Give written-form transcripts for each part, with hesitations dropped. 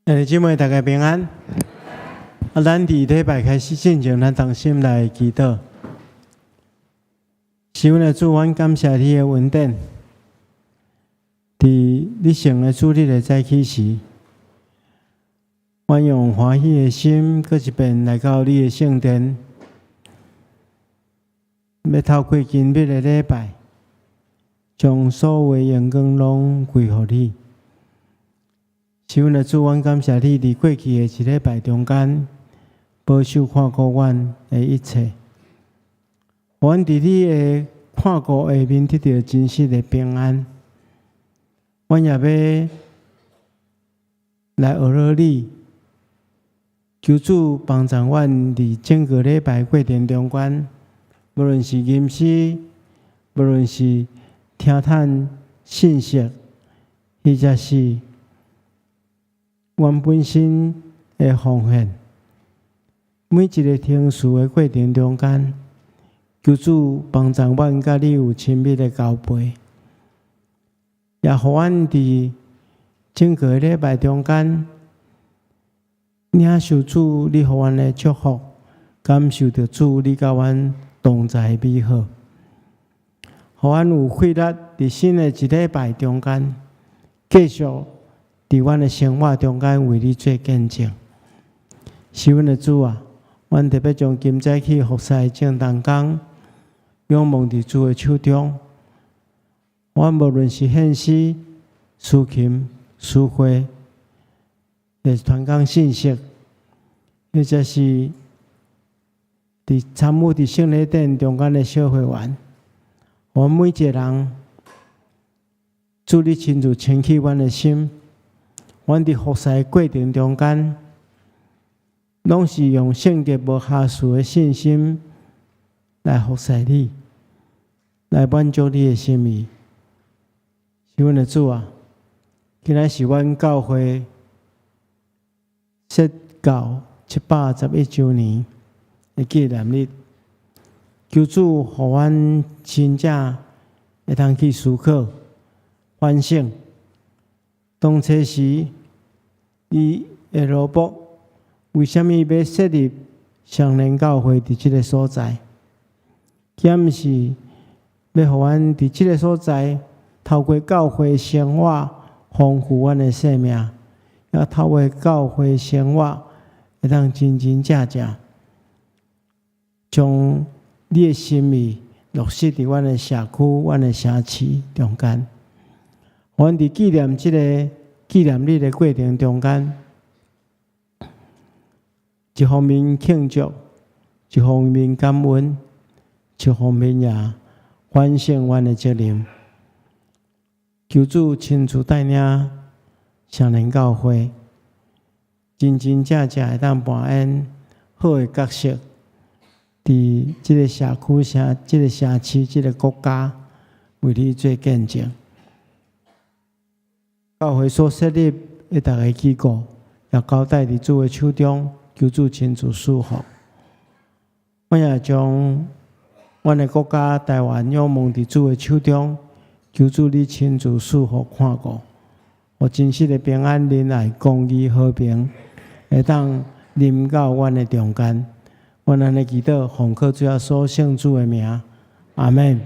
兄弟姊妹，大家平安。啊，咱佇禮拜開始進前，咱同心來祈禱。是阮的主，阮感謝你的恩典。佇你聖的主日的早起時，阮用歡喜的心，閣一遍來到你的聖殿，欲透過今日的禮拜，將所有的榮光攏歸予你。是阮的主，阮感謝你佇過去的一禮拜中間，保守看顧阮的一切。阮佇你的看顧下面得著真實的平安。阮也欲來學著你，求主幫助阮佇整個禮拜過程中間，無論是吟詩，無論是聽探信息，或者是阮本身的奉獻，每一个程序的過程中間，求主幫助阮佮你有親密的交陪，也予阮佇整個禮拜中間，領受主你予阮的祝福，感受著主你佮阮同在的美好，予阮有氣力佇新的一禮拜中間，繼續佇阮的生活中間為你做見證。是阮的主啊，阮特別將今早起服侍的眾同工仰望佇主的手中。阮無論是獻詩、司琴、司會，抑是傳講信息，或者是佇參與佇聖禮典中間的小會員，阮每一个人，主你親自清起阮的心。阮佇服侍過程中間，攏是用聖潔無瑕疵的信心來服侍你，來滿足你的心意。是阮的主啊，今仔是阮教會設教711週年的紀念日，求主予阮真正會當去思考、反省。當初時，伊的羅卜為啥物欲設立雙連教會佇這个所在？敢毋是欲予阮佇這个所在，透過教會生活豐富阮的生命，也透過教會生活，會當真真正正將你的心意落實佇阮的社區、阮的城市中間。阮佇紀念這个紀念日的過程中間，一方面慶祝，一方面感恩，一方面也反省阮的責任。求主親自帶領雙連教會，真真正正會當扮演好的角色，佇這个社區、城、這个城市、這个國家，為你做見證。教會所設立的逐个機構，也交代佇主的手中，求主親自賜福。我也將阮的國家台灣仰望佇主的手中，求主你親自賜福看顧，予真實的平安、仁愛、公義、和平，會當臨到阮的中間。阮按呢祈禱，奉靠主耶穌聖主的名，阿們。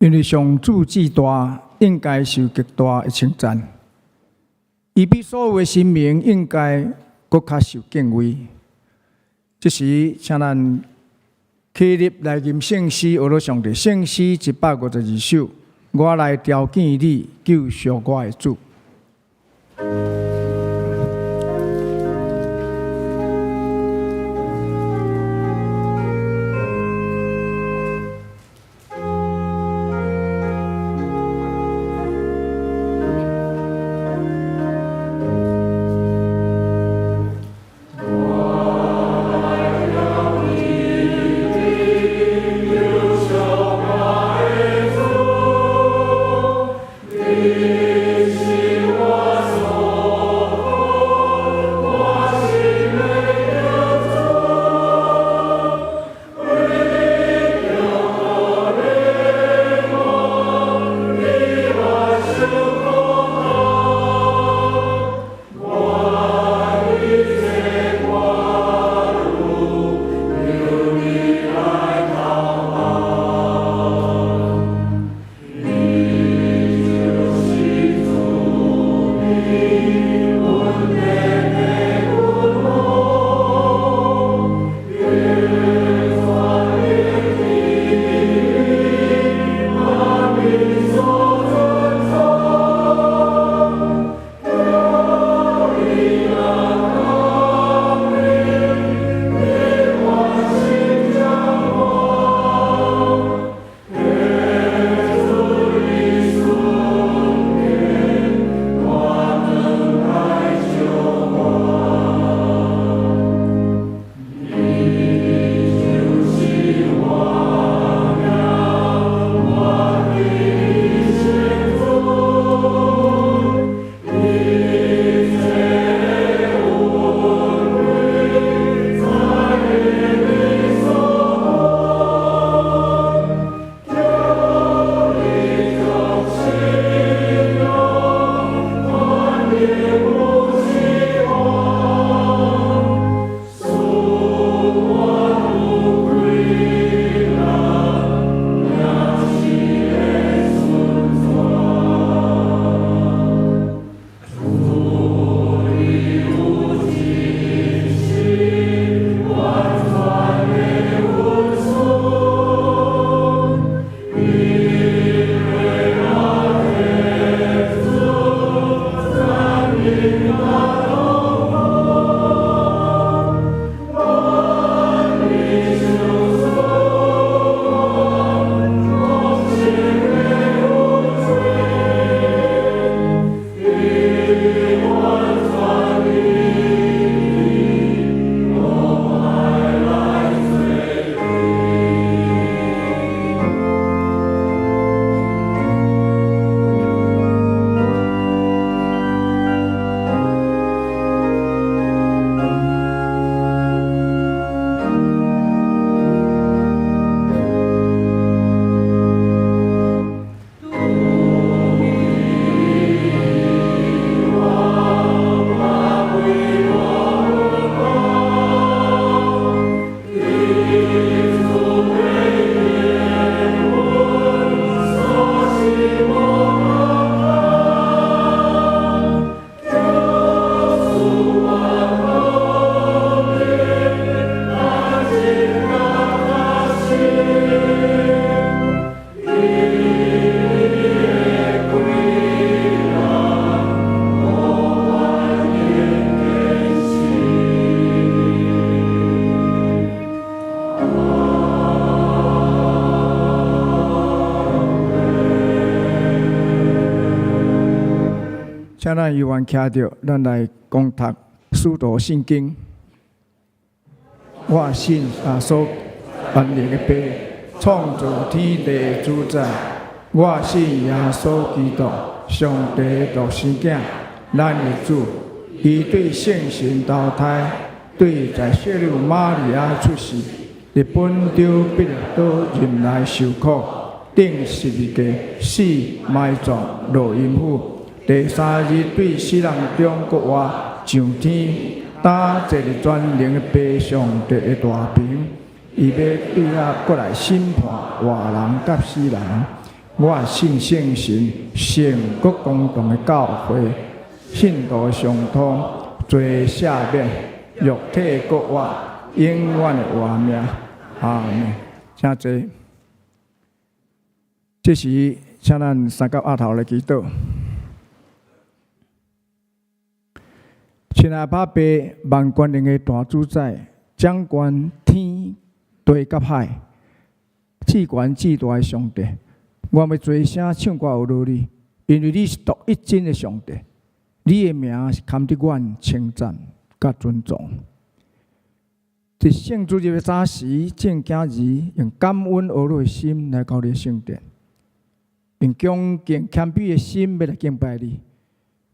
因為上主至大，應該受極大的稱讚。伊比所有的神明應該閣較受敬畏。這時，請咱起立來吟聖詩，學了上帝聖詩152首。我來朝見你，救贖我的主。請咱猶原徛著，咱來講讀使徒信經。我信耶穌萬能的父，創造天地的主宰。我信耶穌基督，上帝的獨生囝，咱的主。伊對聖神投胎，對在聖女瑪利亞出世，佇本丟彼拉多忍耐受苦，釘十字架，死埋葬，落陰府。第三日對死人中復活，上天，擔坐佇全能的父上帝的大爿，伊欲對遐閣來審判活人佮死人。我信聖神，聖閣公同的教會，信徒相通，罪赦免，肉體復活，永遠的活命。阿們。請坐。這時，請咱三甲額頭來祈禱。親愛的阿爸，萬權能的大主宰，掌管天地佮海，至懸至大的上帝，我欲齊聲唱歌呵咾你，因為你是獨一真的上帝，你的名是堪得阮稱讚佮尊崇。佇聖主日的早時，眾囝兒用感恩呵咾的心來到你的聖殿，用恭敬謙卑的心欲來敬拜你，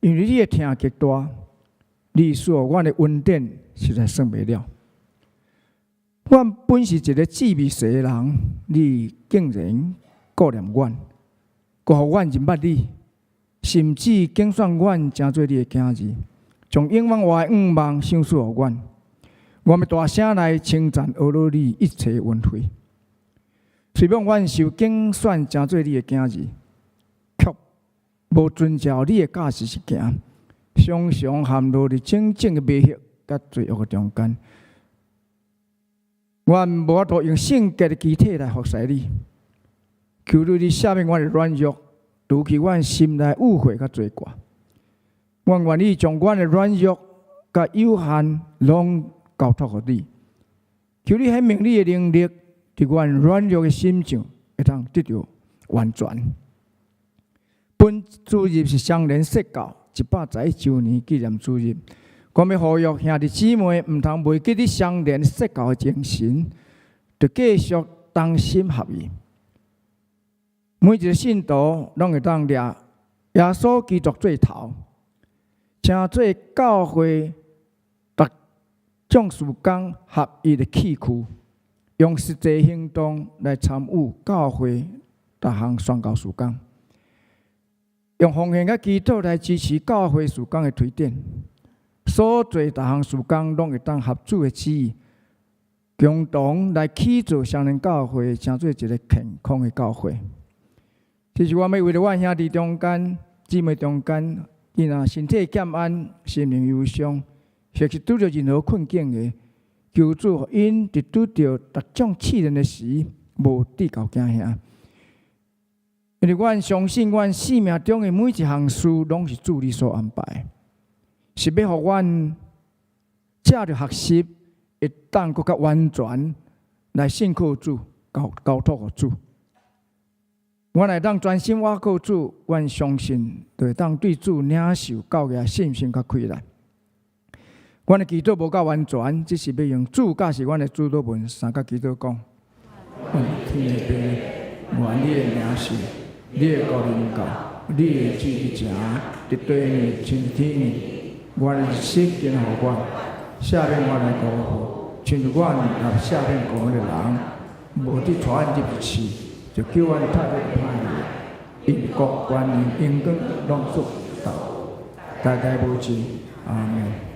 因為你的疼極大，你賜予阮的恩典實在算袂了。阮本是一个志未細的人，你竟然顧念阮，閣予阮認捌你，甚至揀選阮成做你的囝兒，將永遠活的願望賞賜予阮。我欲大聲來稱讚呵咾你一切恩惠。雖罔阮受揀選成做你的囝兒，卻無遵照你的教示去行，常常陷落佇種種的迷惑佮罪惡的中間。阮無法度用聖潔的肢體來服侍你，求你你赦免阮的軟弱，除去阮心內污穢佮罪過。阮願意將阮的軟弱佮有限攏交託予你，求你顯明你的能力，佇阮軟弱的心上會當得著完全。本主日是雙連釋教111週年紀念主日，我欲呼籲兄弟姊妹，毋通袂記得雙連釋教的精神，著繼續同心合意。每一个信徒攏會當掠耶穌基督做頭，成做教會逐種事工合一的器具，用實際行動來參與教會逐項宣教事工，用奉獻佮祈禱來支持教會事工的推展。所做逐項事工攏會當合主的旨意，共同來起造雙連教會，成做一个健康的教會。這是我欲為著阮兄弟中間、姊妹中間，伊若身體欠安、心靈憂傷，或是拄著任何困境的，求主予𪜶佇拄著逐種試煉的時，無致到驚嚇。因為阮相信，阮生命中的每一項事，攏是主你所安排，是欲予阮藉著學習，會當閣較完全來信靠主，交交託予主。阮會當專心倚靠主，阮相信就會當對主領受教義信心佮氣力。阮的祈禱無夠完全，只是欲用主教示阮的主禱文三角祈禱講：阮天的父，願你的名聖，你的國臨到，你的旨意成，佇地面親像天面。願日食供予阮，赦免阮的過錯，親像阮也赦免過阮的人，無得帶阮入試，就救阮脫離歹的，因國權能榮光攏屬到代代無盡，阿們。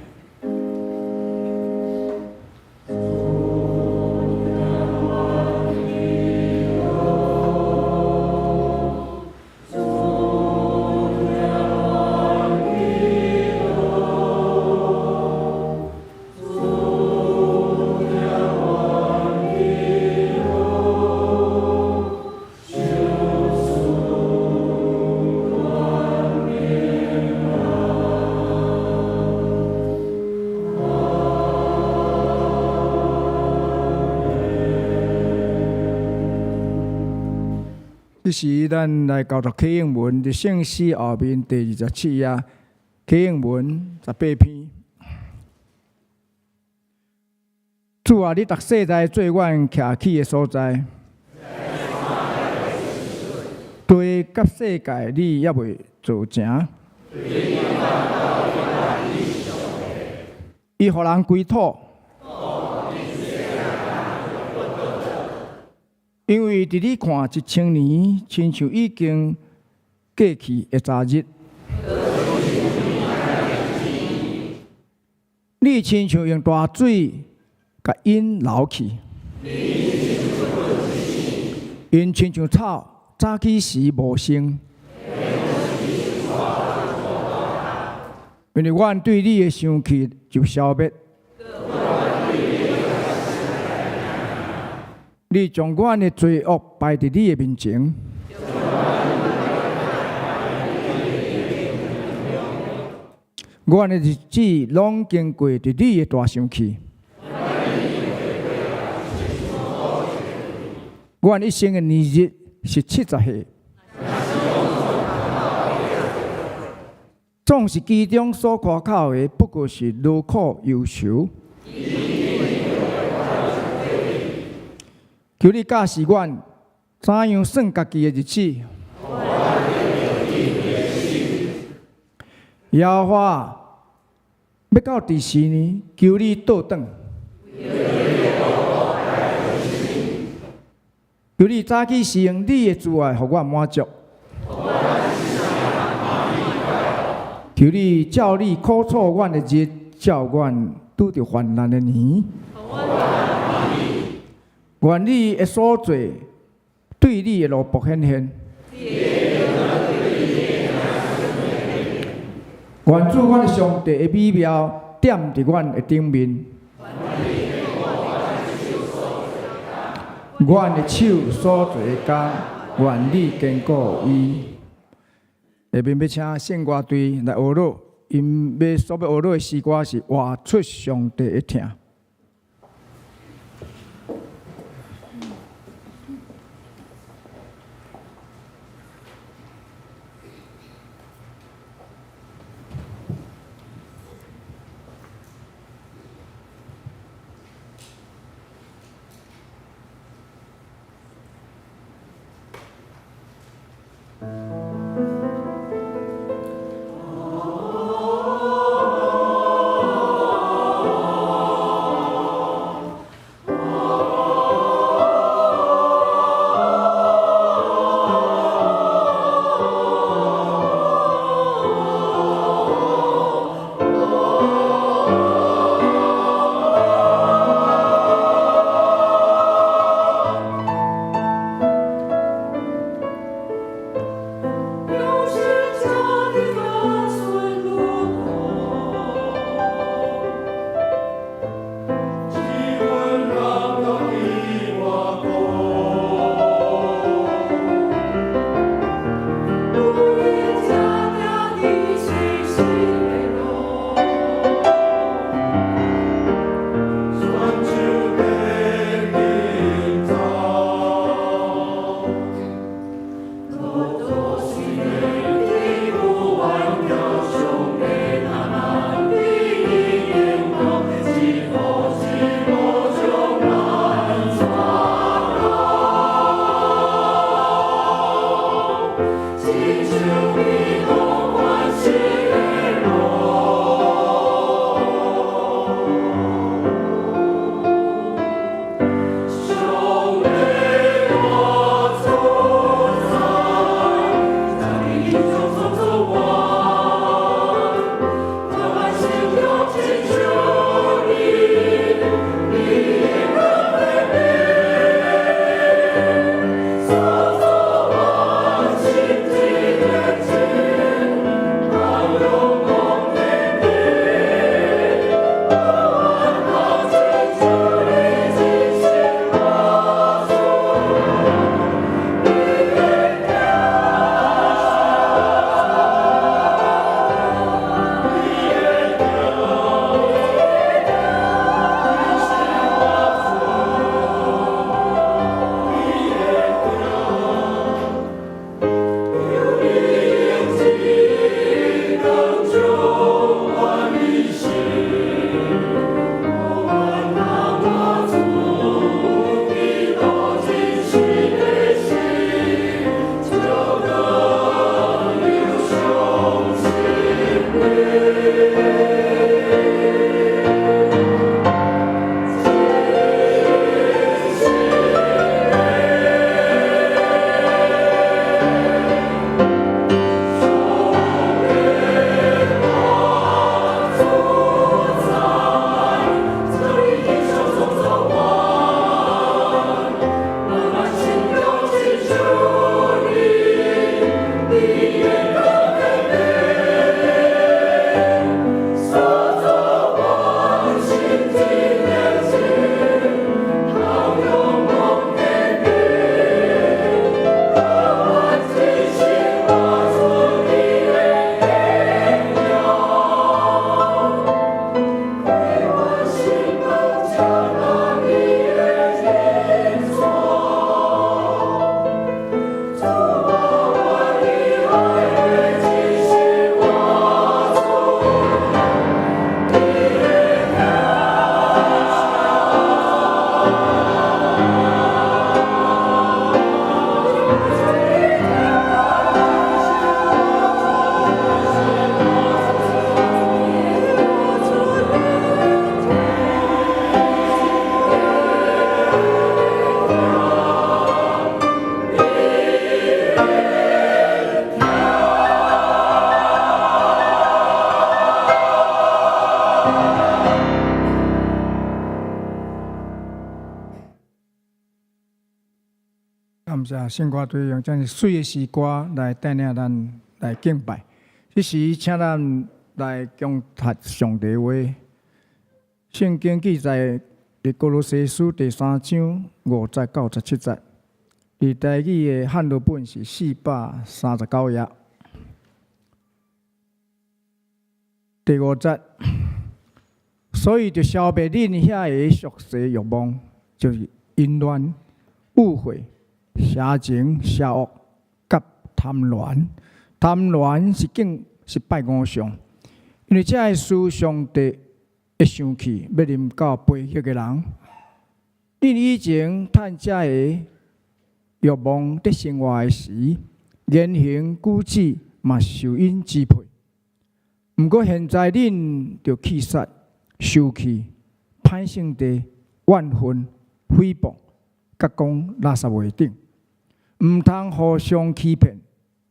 這時，咱來交讀啟應文，佇聖詩後面第27頁，啟應文18篇。主啊，你逐世代做阮徛起的所在，地佮世界你猶未造成。伊予人歸土。因為佇你看1000年，親像已經過去的昨日。你親像用大水共𪜶撈去，𪜶親像草，早起時無生，因為阮對你的生氣就消滅。你將阮的罪惡擺佇你的面前。阮的日子攏經過佇你的大生氣。阮一生的年日是70歲，總是其中所誇口的，不過是勞苦憂愁。求你教示阮怎樣算家己的日子。耶和華欲到佇時呢？求你倒轉。求你早起時用你的慈愛，予阮滿足。求你照你苦楚阮的日，照阮拄著患難的年。願你的所做對你的奴僕顯現。願主阮的上帝的美妙踮佇阮的頂面。阮的手所做的工，願你堅固伊。下面欲請聖歌隊來學樂，𪜶欲所欲學樂的詩歌是《活出上帝的疼》。謝聖歌隊用遮爾媠的詩歌來帶領咱來敬拜。這時，請咱來恭讀上帝話。聖經記載佇歌羅西書第三章5節到17節，佇台語的漢和本是439頁。第五節，所以著消滅恁遐个俗世欲望，就是淫亂、污穢、邪情、邪惡、佮貪婪。貪婪是敬是拜偶像，因為這个事上帝會生氣，欲臨到悖逆的人。恁以前趁這个欲望佇生活的時，言行舉止嘛受𪜶支配。毋過現在恁著棄殺、受氣、歹性地、怨恨、誹謗、佮講垃圾話等，毋通互相欺騙，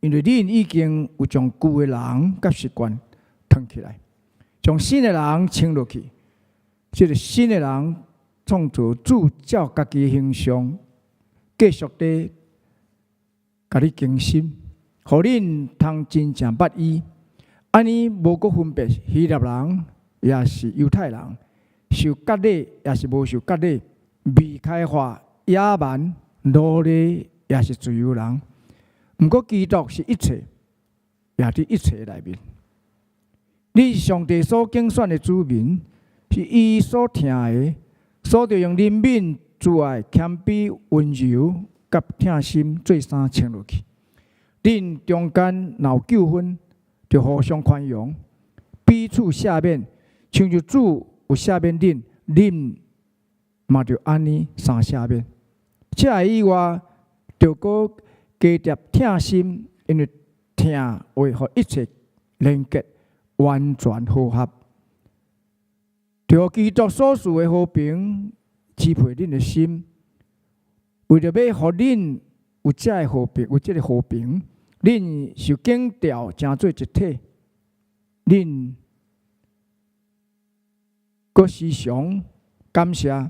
因為恁已經有將舊的人佮習慣脫起來，將新的人穿落去。這个新的人創造主照家己的形象，繼續地共你更新，予恁通真正捌伊。按呢無閣分別希臘人，抑是猶太人，受割禮抑是無受割禮，未開化、野蠻、奴隸，抑是自由人。毋過基督是一切，也佇一切內面。你是上帝所揀選的子民，是伊所疼的，所以著用憐憫、慈愛、謙卑、溫柔佮疼心做衫穿落去。恁中間若有糾紛，著互相寬容，彼此赦免，親像主有赦免恁，恁嘛著按呢相赦免。這个以外，著閣加疊疼心，因為疼會予一切連結完全和合。著予基督所賜的和平支配恁的心，為著欲予恁有這个和平，有這个和平。恁受揀召成做一體，恁閣時常感謝，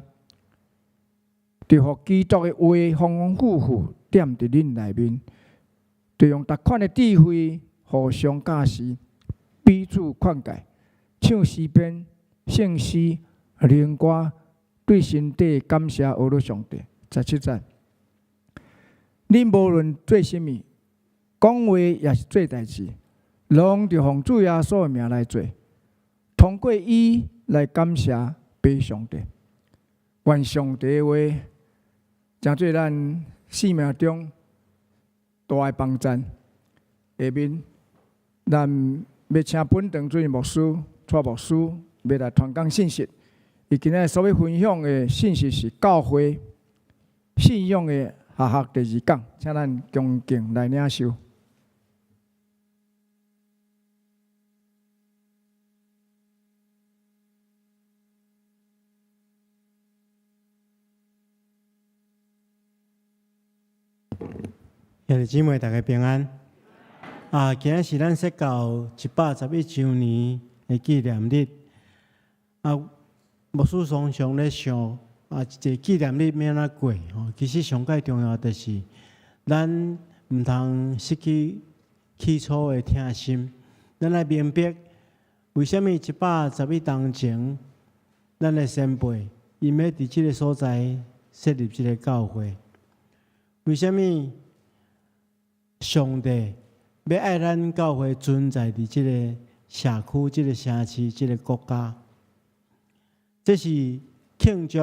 著予基督的話豐豐富富踮佇恁內面，著用逐款的智慧互相教示，彼此勸誡，唱詩篇、聖詩、靈歌，對心底感謝阿羅上帝。17節，恁無論做啥物，講話抑是做代誌，攏著奉主耶穌的名來做，通過伊來感謝父上帝。願上帝的話，成做咱生命中大的幫贊。下面，咱欲請本堂主任牧師蔡牧師欲來傳講信息。伊今仔日所欲分享的信息是教會信仰的學校第二講，請咱恭敬來領受。兄弟姊妹，大家平安。啊，今仔是咱設教111週年的紀念日。啊，牧師常常咧想，啊，一個紀念日欲按怎過？吼，其實上蓋重要就是咱毋通失去起初的疼心。咱愛明白，為啥物111冬前，咱的先輩𪜶欲佇這个所在設立這个教會？為啥物上帝欲愛咱教會存在佇這个社區、這个城市、這个國家？這是慶祝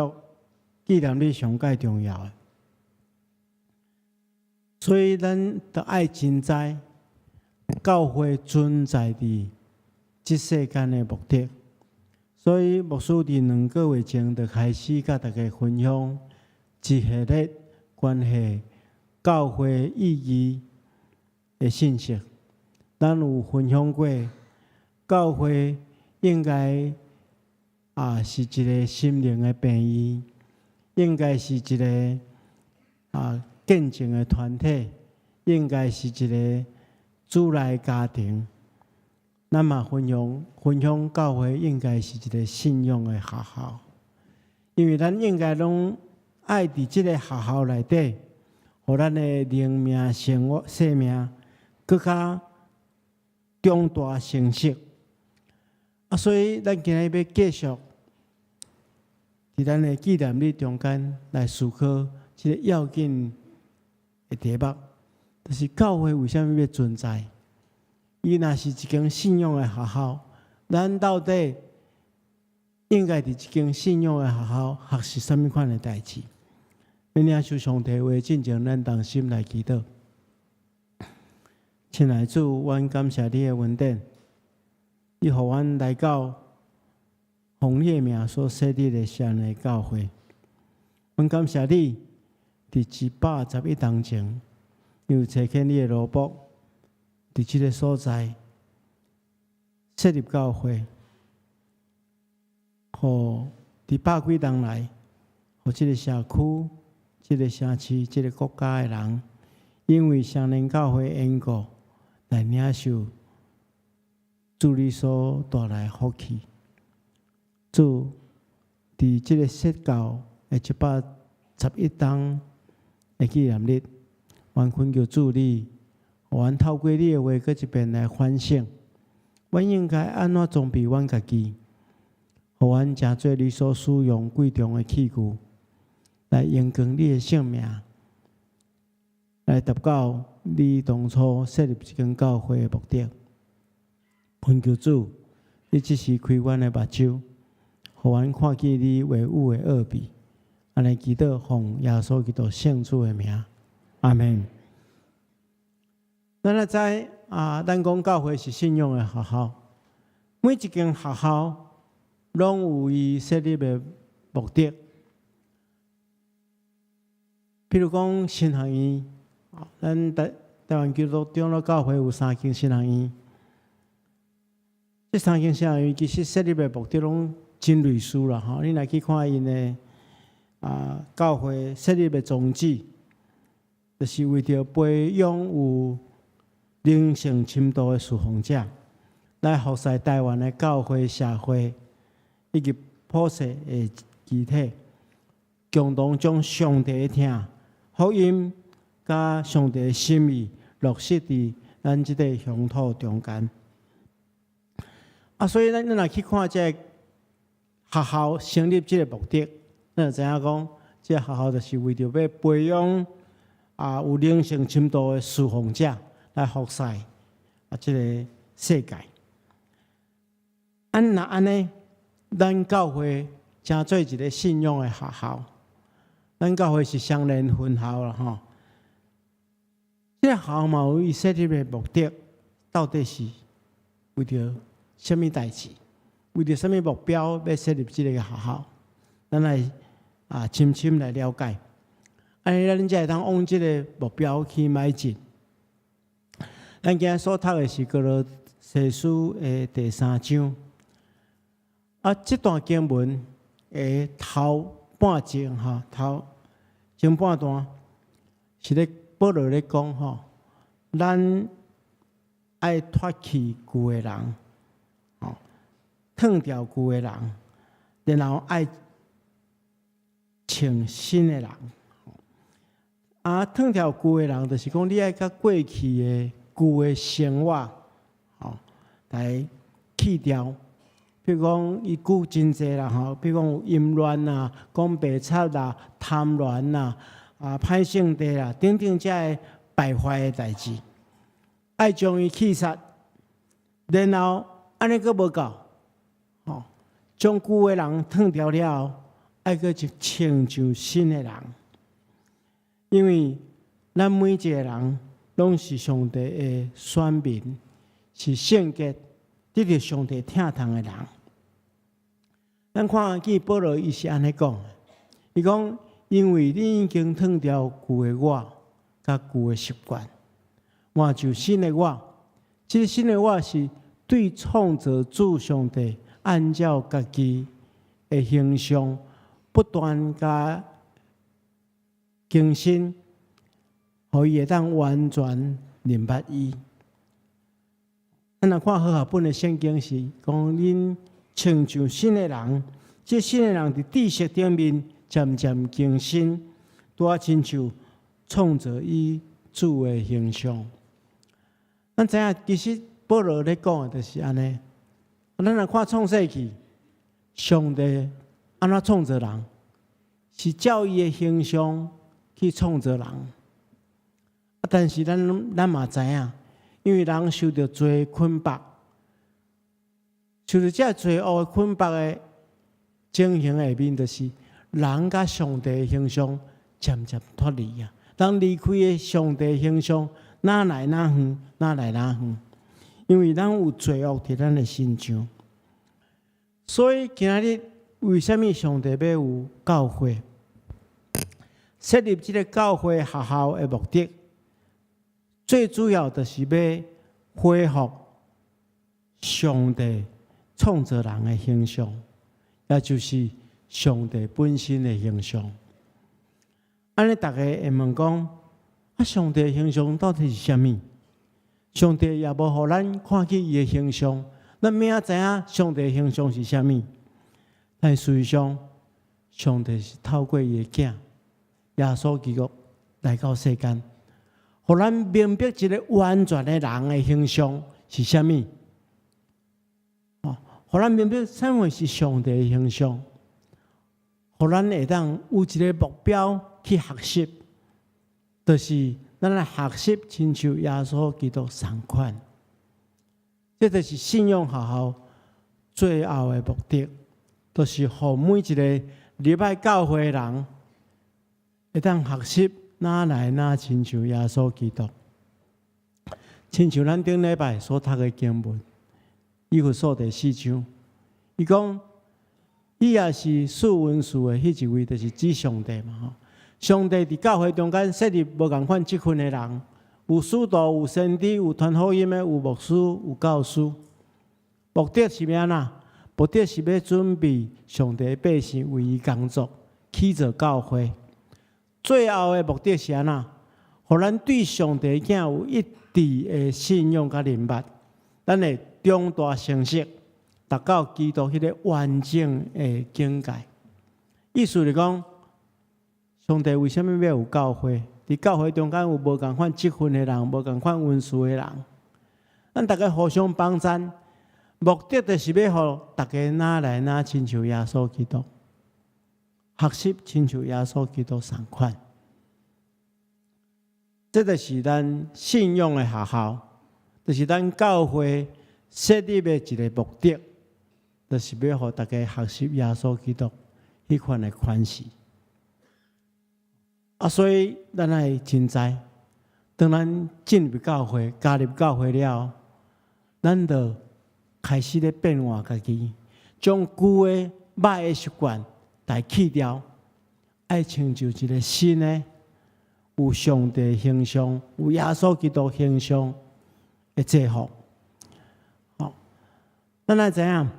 紀念日上蓋重要的。所以咱著愛真知教會存在佇這世間的目的。所以牧師佇2個月前就開始佮大家分享一系列關係教會意義的信息。咱有分享過，教會應該啊是一个心靈的病院，應該是一个啊見證的團體，應該是一个主內家庭。咱嘛分享分享教會應該是一个信仰的學校，因為咱應該攏愛佇這个學校內底，予咱的靈命生活生命閣較長大成熟。啊，所以咱今日欲繼續佇咱的紀念日中間來思考這个要緊的題目，就是教會為啥物欲存在？伊若是一間信仰的學校，咱到底應該佇這間信仰的學校學習啥物款的代誌？欲領受上帝話進前，咱同心來祈禱。親愛的主，阮感謝你的恩典，你予阮來到奉你的名所設立的錫安的教會。阮感謝你，佇111冬前，你有差遣你的奴僕，佇這个所在設立教會，予佇百幾冬來，予這个社區、這个城市、這个國家的人，因為雙連教會緣故，來領受主你所帶來的福氣。主，佇這个設教的111冬的紀念日，阮懇求主你，予阮透過你的話，閣一遍來反省，阮應該按怎裝備阮家己，予阮成做你所使用貴重的器具，來榮光你的聖名，來達到你當初設立這間教會的目的。懇求主，你這時開阮的目睭，予阮看見你話語的奧秘。按呢祈禱，奉耶穌基督聖主的名，阿門。咱來知啊，咱講教會是信仰的學校，每一間學校攏有伊設立的目的。譬如講神學院，咱台灣基督長老教會有三間神學院。這三間神學院其實設立的目的攏真類似啦，吼！你若去看𪜶的教會設立的宗旨，就是為著培養有靈性深度的侍奉者，來服侍台灣的教會社會以及普世的肢體，共同將上帝的疼、福音佮上帝的心意落實佇咱這个鄉土中間。啊，所以咱若去看這个學校成立這个目的，咱就知影講，這个學校就是為著欲培養有靈性深度的侍奉者來服侍這个世界。啊，若按呢，咱教會成做一个信仰的學校，咱教會是雙連分校啦，吼。這个學校嘛有伊設立的目的，到底是為著啥物代誌？為著啥物目標欲設立這个學校？咱來深深來了解，按呢咱才會當往這个目標去邁進。咱今日所讀的是歌羅西書的第三章。啊，這段經文的頭半節吼，頭前半段是咧保羅咧講吼，咱愛脫去舊的人，吼，褪掉舊的人，然後愛穿新的人。啊，褪掉舊的人，就是講你愛共過去的舊的生活，吼，來去掉。比如講，伊舉真濟啦，吼，比如講有淫亂啊、講白賊啦、貪戀啦、歹性地啦，等等這个敗壞的代誌，愛將伊去殺，然後按呢閣無夠，吼，將舊的人褪掉了後，愛閣去穿上新的人，因為咱每一个人攏是上帝的選民，是聖潔，得著上帝疼痛的人。咱看見保羅伊是按呢講，伊講，因為你已經褪掉舊的我，佮舊的習慣，換上新的我。這个新的我是對創造主上帝按照家己的形象不斷共更新，予伊會當完全認捌伊。咱若看和合本的聖經是講，恁穿上新的人，這新的人佇知識頂面漸漸更新，拄仔親像創造以主的形象。咱知影，其實保羅咧講的就是按呢。咱若看創世記，上帝按怎創造人，是照伊的形象去創造人。啊，但是咱嘛知影，因為人受著罪捆綁，受著這罪惡的捆綁的情形下面，就是人佮上帝的形象漸漸脫離啊。人離開的上帝形象，愈來愈遠，愈來愈遠。因為咱有罪惡佇咱的身上，所以今仔日為啥物上帝欲有教會？設立這個教會學校的目的，最主要就是欲恢復上帝創造人的形象，也就是上帝本身的形象。按呢，逐家會問講：啊，上帝的形象到底是啥物？上帝也無予咱看見伊的形象，咱欲怎知影上帝的形象是啥物？但事實上，上帝是透過伊的囝耶穌基督來到世間，予咱明白一个完全的人的形象是啥物。哦，予咱明白啥物是上帝的形象，予咱會當有一个目標去學習，就是咱來學習親像耶穌基督仝款。這就是信仰學校最後的目的，就是予每一个入來教會的人，會當學習愈來愈親像耶穌基督。親像咱頂禮拜所讀的經文，以弗所第四章，伊講，伊也是賜恩賜的彼一位，就是指上帝嘛吼。上帝佇教會中間設立無仝款職分的人，有使徒、有先知、有傳福音的、有牧師、有教師。目的是欲按怎？目的是欲準備上帝百姓為伊工作，起造教會。最後的目的是按怎？予咱對上帝囝有一致的信仰佮認捌，咱會長大成熟，達到基督彼个完整的境界。意思是講，上帝為啥物欲有教會？佇教會中間有無仝款職分的人，無仝款恩賜的人，咱逐家互相幫贊，目的就是欲予逐家愈來愈親像耶穌基督，學習親像耶穌基督仝款。這就是咱信仰的學校，就是咱教會設立的一个目的，就是欲予逐家學習耶穌基督彼款的款式。啊，所以咱愛真知，當咱進入教會、加入教會了，咱就開始咧變換家己，將舊的歹的習慣來去掉，愛穿上一个新的，有上帝形象、有耶穌基督形象的制服。好，咱來知影，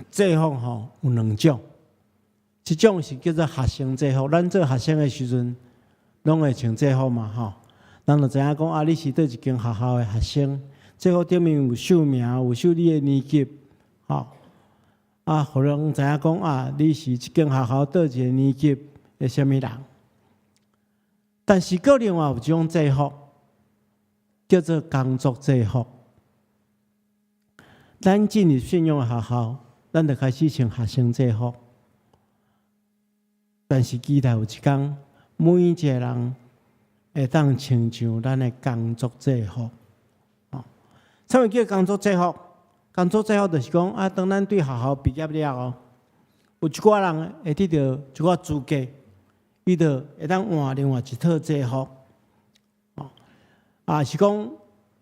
制服吼有兩種，一種是叫做學生制服。咱做學生的時陣，攏會穿制服嘛吼。人就知影講啊，你是佗一間學校的學生，制服頂面有繡名，有繡你的年級，吼。啊，予人知影講啊，你是這間學校佗一个年級的啥物人。但是，閣另外有一種制服，叫做工作制服。咱進入信仰學校，咱就開始穿學生制服。但是期待有一天，每一個人會當穿上咱的工作制服。哦，啥物叫工作制服？工作制服就是講啊，當咱對學校畢業了後，有一寡人會得到一寡資格，伊就會當換另外一套制服。哦，啊是講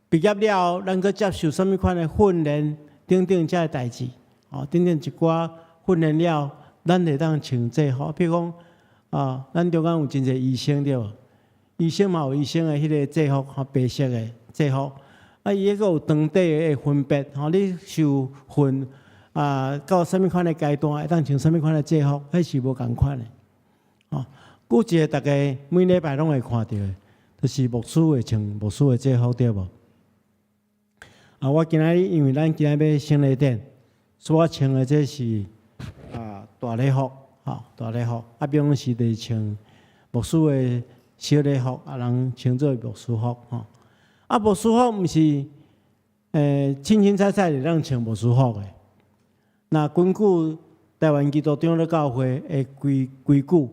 畢業了後，咱閣接受啥物款的訓練等等這个代誌，哦，等等一寡訓練了，咱會當穿制服。譬如講，啊，咱中間有真濟醫生對無？醫生嘛有醫生的彼个制服，吼，白色的制服。啊，伊彼個有長短的分別，吼，你受訓啊，到啥物款的階段，會當穿啥物款的制服，彼是無仝款的。吼，舉一个逐家每禮拜攏會看著的，就是牧師會穿牧師的制服對無？啊，我今仔日因為咱今仔日欲聖禮典，所以我穿的這是啊大禮服，吼，大禮服。啊，平常時就是穿牧師的小禮服，啊，人稱做牧師服吼。啊，牧師服毋是凊凊彩彩就通穿牧師服的。那根據台灣基督長老教會的規矩，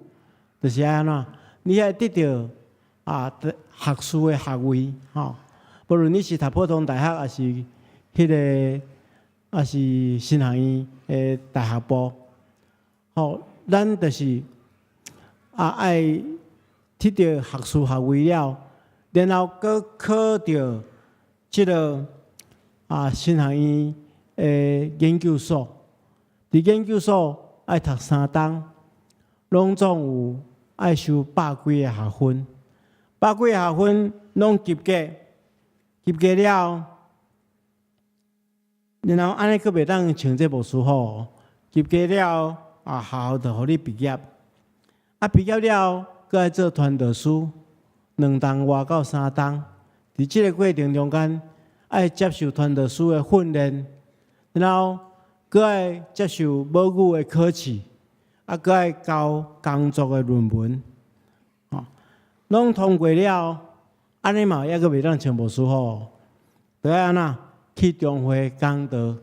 就是按怎？你愛得著學士的學位吼，無論你是讀普通大學，抑是彼个，抑是神學院的大學部，吼，咱就是愛得著學士學位了，然後閣考著這个神學院的研究所，佇研究所愛讀3冬，攏總有愛修百幾个學分，百幾个學分攏及格，及格了，然後按呢閣袂當穿這牧師服哦，及格了學校就予你畢業，畢業了，閣愛做傳道師，2冬外到3冬，佇這個過程中間，愛接受傳道師的訓練，然後閣愛接受母語的考試，閣愛交工作的論文，吼，攏通過了，按呢嘛猶閣袂當穿牧師服，著愛按怎去中會講道，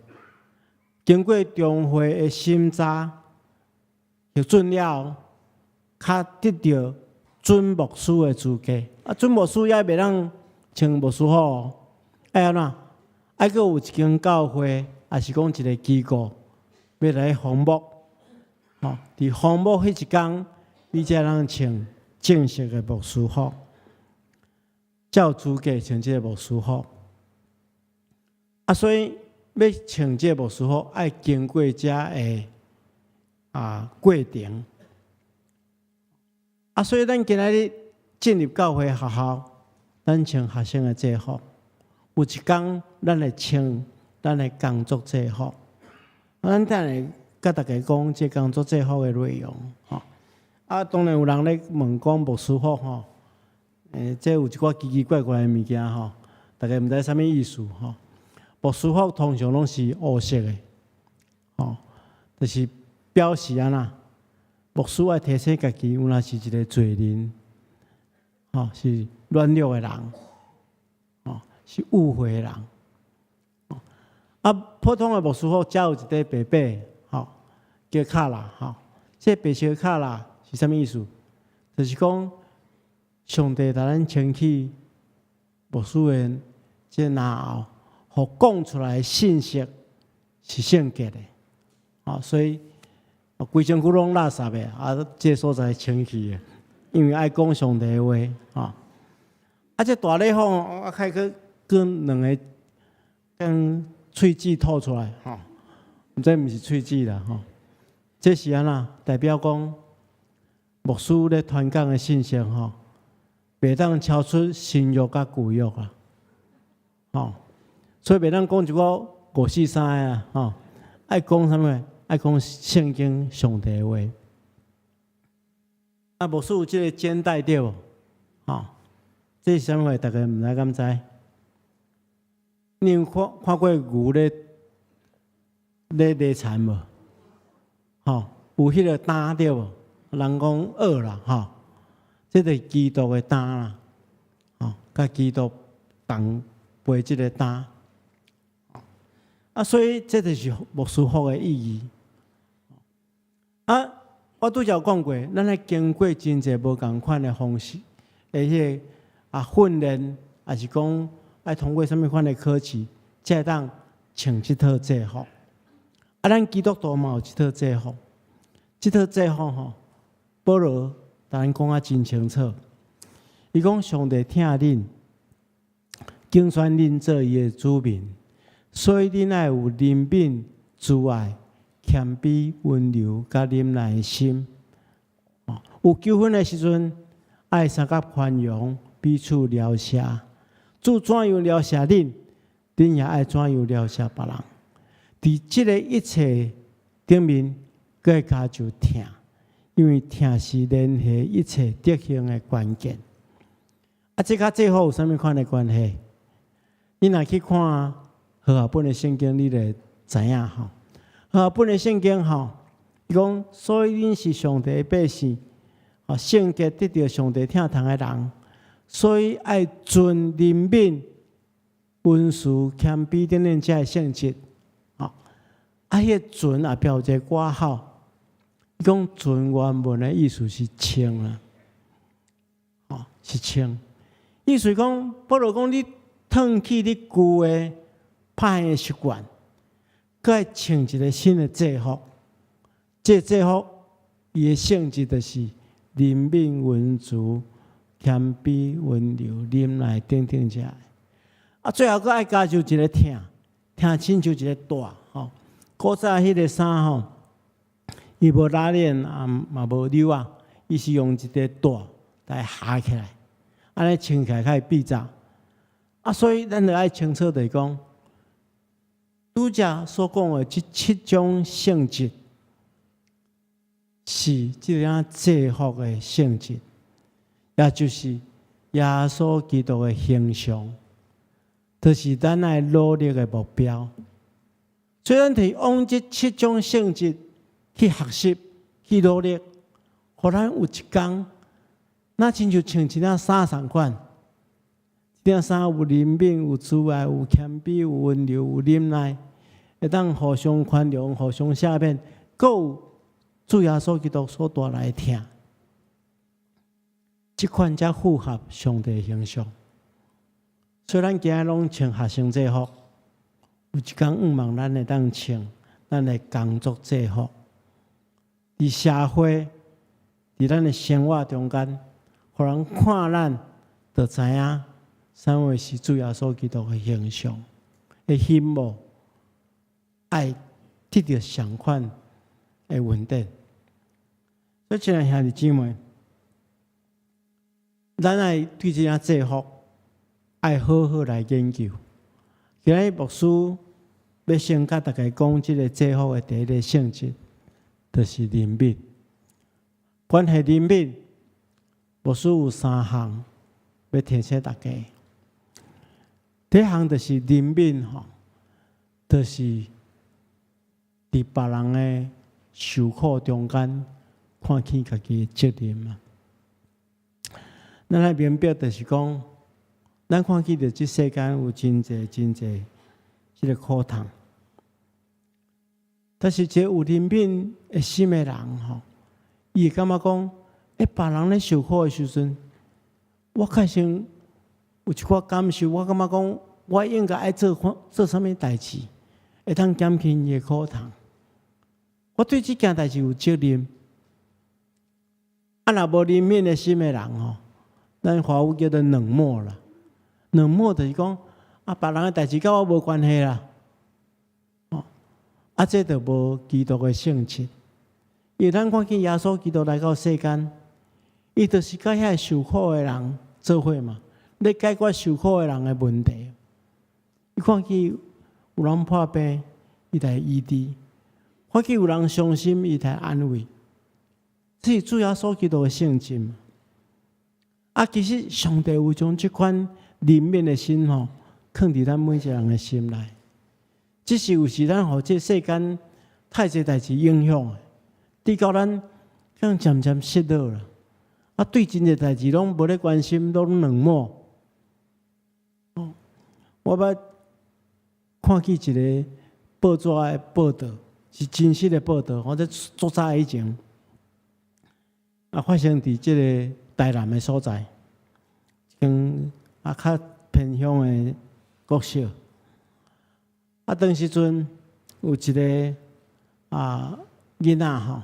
經過中會的審查核准了，較得著準牧師的資格。準牧師也袂當穿牧師服，愛按怎？愛閣有一間教會，抑是講一个機構，欲來封牧，吼，佇封牧彼一工，你才通穿正式的牧師服，才有資格穿這个牧師服。所以欲穿這个牧師服，愛經過遮的過程。所以咱今仔日進入教會學校，咱穿學生的制服。有一工，咱會穿咱的工作制服。咱等下共大家講這工作制服的內容，吼。當然有人咧問講牧師服吼，這有一寡奇奇怪怪的物件吼，大家毋知啥物意思吼。牧師服通常攏是烏色的，吼，就是表示按怎？牧師愛提醒家己，有若是一个罪人，吼，是軟弱的人，吼，是誤會的人。普通的牧師服才有一塊白白，吼，叫卡拉，吼。這白色卡拉是啥物意思？就是講上帝共咱清去牧師的這腦後，予講出來的信息是聖潔的，吼，所以規身軀攏垃圾的，這个所在清氣的，因為愛講上帝的話，吼。這大禮服，我開去跟兩个跟喙舌吐出來，吼，這毋是喙舌啦，吼，這是按怎？代表講牧師咧傳講的信息，吼，袂當超出新約佮舊約啊，吼，所以袂當講一個五四三的啊，吼，愛講啥物？愛講聖經上帝的話。牧師有這个肩帶對無？吼，這是啥物話？大家毋知敢知？你有看看過牛咧犁田無？吼，有彼个擔對無？人講軛啦，吼，這就是基督的擔啦，吼，佮基督同背這个擔。所以這就是牧師服的意義。我拄才有講過，咱愛經過真濟無仝款的方式，而且訓練，抑是講愛通過啥物款的考試，才會當穿這套制服。咱基督徒嘛有這套制服，這套制服吼，保羅共咱講啊真清楚。伊講上帝疼恁，揀選恁做伊的子民，所以恁愛有憐憫、慈愛、謙卑、溫柔、佮忍耐的心。有糾紛的時陣，愛相佮寬容，彼此饒赦。主怎樣饒赦恁，恁也愛怎樣饒赦別人。佇這个一切頂面，閣會加上疼，因為疼是聯繫一切德行的關鍵。這佮制服有啥物款的關係？你若去看和合本的聖經，你就會知影吼。和合本的聖經吼，伊講，所以恁是上帝的百姓，啊，聖潔得著上帝疼痛的人，所以愛存憐憫、溫慈、謙卑等等這个性質。啊，彼个存後壁有一个括號，伊講存原文的意思是穿啦，哦，是穿。意思講，保羅講你褪去你舊的歹的習慣，閣愛穿一个新的制服。這个制服伊的性質就是憐憫、溫慈、謙卑、溫柔、忍耐等等這个。啊，最後閣愛加上一个疼，疼親像一个帶吼。古早彼个衫吼，伊無拉鏈啊，嘛無紐仔，伊是用一个帶來合起來，按呢穿起來較會閉紮。啊，所以咱著愛清楚就是講，拄才所講的這七種性質，是這個制服的性質，也就是耶穌基督的形象，就是咱愛努力的目標。所以咱就是往這七種性質去學習、去努力，予咱有一天，若親像穿一領衫仝款，這領衫有憐憫、有慈愛、有謙卑、有溫柔、有忍耐，會當互相寬容、互相赦免，閣有主耶穌基督所帶來的疼，這款才符合上帝的形象。所以咱今日攏穿學生制服，有一天向望咱會當穿咱的工作制服，佇社會，佇咱的生活中間，予人看咱，就知影啥物是主耶穌基督的形象，會希望愛得著相款的恩典。所以，親愛兄弟姊妹，咱愛對這領制服愛好好來研究。今日牧師欲先共大家講這个制服的第一个性質，就是憐憫。關係憐憫，牧師有三項欲提醒大家。第一項就是憐憫吼，就是佇別人的受苦中間看見家己的責任嘛。咱愛明白，就是講，咱看見著這世間有真濟真濟這个苦痛，但是一个有憐憫的心的人吼，伊會感覺講，欸，別人咧受苦的時陣，我確實有一寡感受，我感覺講，我應該愛做做啥物代誌，會當減輕伊的苦痛。我對這件代誌有責任。啊，若無憐憫的心的人吼，咱華語叫做冷漠啦。冷漠就是講，啊，別人的代誌佮我無關係啦。哦，啊，這就無基督的性質。因為咱看見耶穌基督來到世間，伊就是佮遐受苦的人做伙嘛，咧解決受苦的人的問題。伊看見有人破病，伊來醫治；看見有人傷心，伊來安慰。這是主耶穌基督的性質嘛。啊，其實上帝有將這款憐憫的心吼，囥佇咱每一個人的心內。只是有時咱予這世間太濟代誌影響，直到咱漸漸失落啦。啊，對真濟代誌攏無咧關心，攏冷漠。哦，我捌看見一个報紙的報道，是真實的報道。我這足早以前，啊，發生佇這个台南的所在，一間啊較偏鄉的國小。啊，當時陣有一个啊囡仔吼，啊，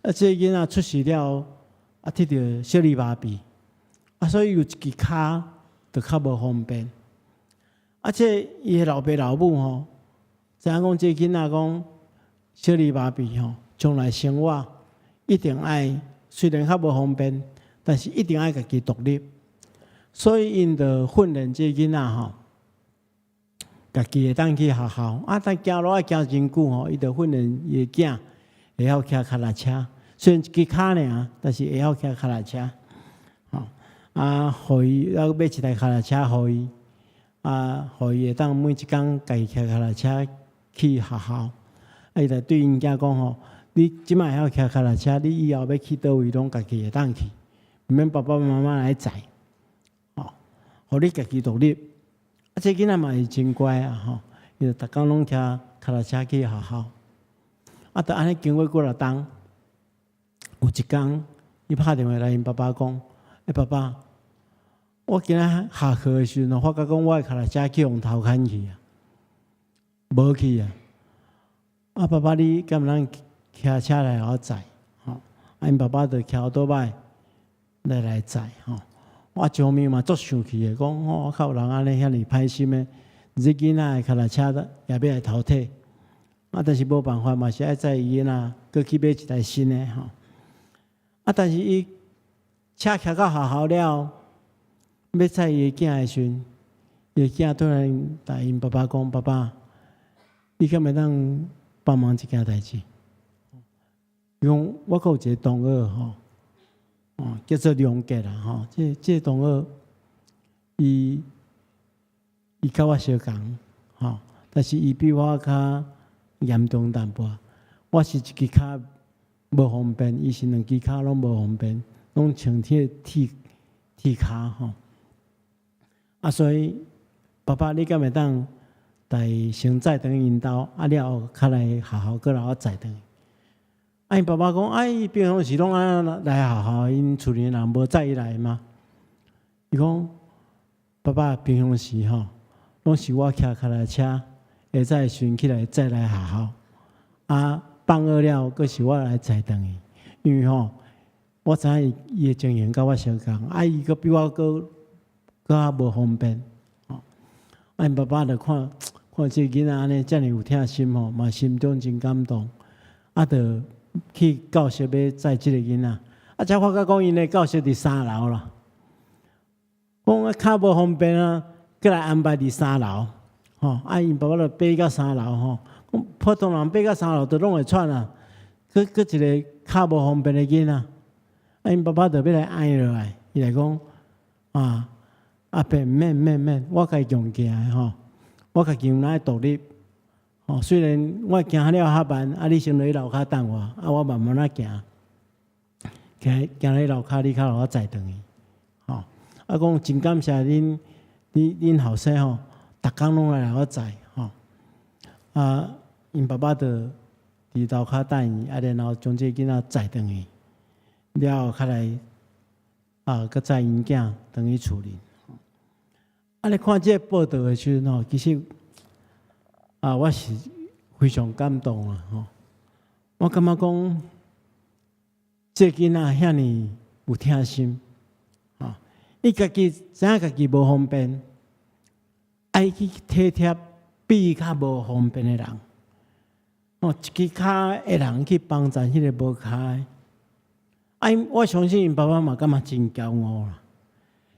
這个囡仔出世了，啊，得著小兒麻痹，啊，所以有一支跤就較無方便。啊，這伊的老爸老母吼，知影講這个囡仔講小兒麻痹吼，將來生活一定愛，雖然較無方便，但是一定愛家己獨立。所以𪜶就訓練這个囡仔吼，家己會當去學校。啊，但行路愛行真久吼，伊就訓練伊的囝會曉騎腳踏車。雖然一支跤爾，但是會曉騎腳踏車。吼，啊，予伊啊買一台腳踏車予伊，啊，予伊會當每一工家己騎腳踏車去學校。啊，伊就對𪜶囝講吼：你這擺會曉騎腳踏車，你以後欲去佗位攏家己會當去。毋免爸爸媽媽來載，吼，予你家己獨立。啊，這囡仔嘛是真乖啊，吼，伊就逐工攏騎跤踏車去學校。啊，就按呢經過幾若冬，有一工，伊拍電話來𪜶爸爸講：“欸，爸爸，我今仔下課的時陣，發覺講我的跤踏車去予偷牽去啊，無去啊。啊，爸爸你敢會當騎車來予我載？吼，啊，𪜶爸爸就騎歐多擺來載吼。我一方面嘛足生氣的，講吼，較有人按呢遐爾歹心的，這囡仔的跤踏車也欲來偷提。啊，但是無辦法，嘛是愛載伊囡仔，閣去買一台新的吼。啊，但是伊車騎到學校了，欲載伊的囝的時陣，伊的囝突然共𪜶爸爸講：“爸爸，你敢會當幫忙一件代誌？”伊講我閣有一個同學吼，哦，叫做梁傑啦吼。這個同學，伊佮我相仝吼，但是伊比我較嚴重淡薄。我是一支跤無方便，伊是兩支跤攏無方便，攏穿鐵鐵鐵跤吼。啊，所以爸爸，你敢會當共伊先載轉去𪜶兜，啊了後較來學校閣來予我載轉去？啊，𪜶爸爸講，啊，伊平常時攏按呢來學校，𪜶厝裡人無載伊來嗎？伊講，爸爸平常時吼，攏是我騎跤踏車，下早時陣起來載來學校，啊，放學了閣是我來載轉去，因為吼，我知影伊的情形佮我相仝，啊，伊閣比我閣閣較無方便，吼。啊，𪜶爸爸就看看這個囡仔按呢遮爾有疼心吼，嘛心中真感動，啊，就去教室欲載這個囡仔，啊，才發覺講𪜶的教室佇三樓啦，講啊較無方便啊，閣來安排佇三樓，吼，啊，𪜶爸爸就爬到三樓吼，講普通人爬到三樓都攏會喘啊，閣閣一個較無方便的囡仔，啊，𪜶爸爸就欲來按落來，伊來講啊，阿伯毋免毋免毋免，我家己用行的吼，我家己有能獨立。哦，雖然我行了較慢，啊，你先落去樓跤等我，啊，我慢慢仔行，行行去樓跤，你較予我載轉去，吼。啊，講真感謝恁，恁後生吼，逐工攏來予我載，吼。啊，𪜶爸爸就佇樓跤等伊，啊，然後將這個囡仔載轉去，了後較來啊，閣載𪜶囝轉去厝裡。啊，你看這個報道的時陣吼，其實啊，我是非常感動啊！吼，我感覺講，這個囡仔遐爾有疼心，吼，伊家己知影家己無方便，愛去體貼比伊較無方便的人，哦，一支跤的人去幫助彼個無跤的，啊，我相信𪜶爸爸嘛感覺真驕傲啦，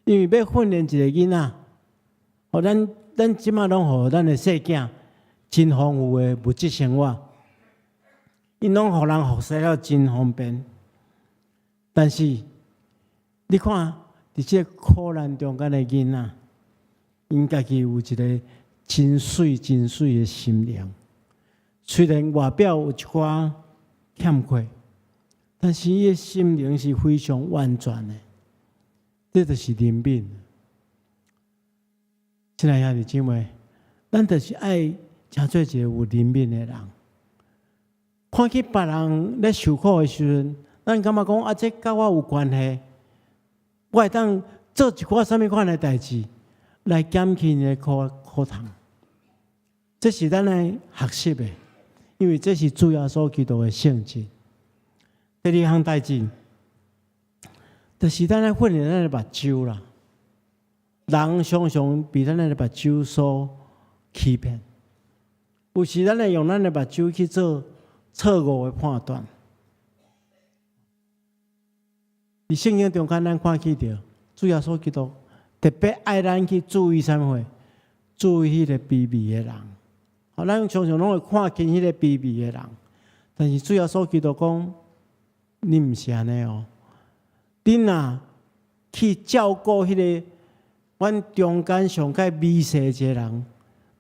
因為欲訓練一個囡仔，予咱這馬攏予咱的細囝真豐富的物質生活，𪜶攏予人服侍了真方便，但是你看，佇這個苦難中間的囡仔，𪜶家己有一個真媠、真媠的心靈。雖然外表有一寡欠缺，但是伊的心靈是非常完全的。這就是憐憫。親愛兄弟姊妹，咱就是愛成做一個有憐憫的人。看見別人咧受苦的時陣，咱感覺講啊，這佮我有關係，我會當做一寡啥物款的代誌來減輕伊的苦苦痛。這是咱愛學習的，因為這是主耶穌基督的性質。第二項代誌，就是咱愛訓練咱的目睭啦。人常常被咱的目睭所欺騙，有時咱會用咱的目睭去做錯誤的判斷。佇聖經中間，咱看見著主耶穌基督特別愛咱去注意啥物貨？注意彼個卑微的人。好，咱常常攏會看輕彼個卑微的人，但是主耶穌基督講，你毋是按呢哦。恁若去照顧彼個阮中間上較微細一個人，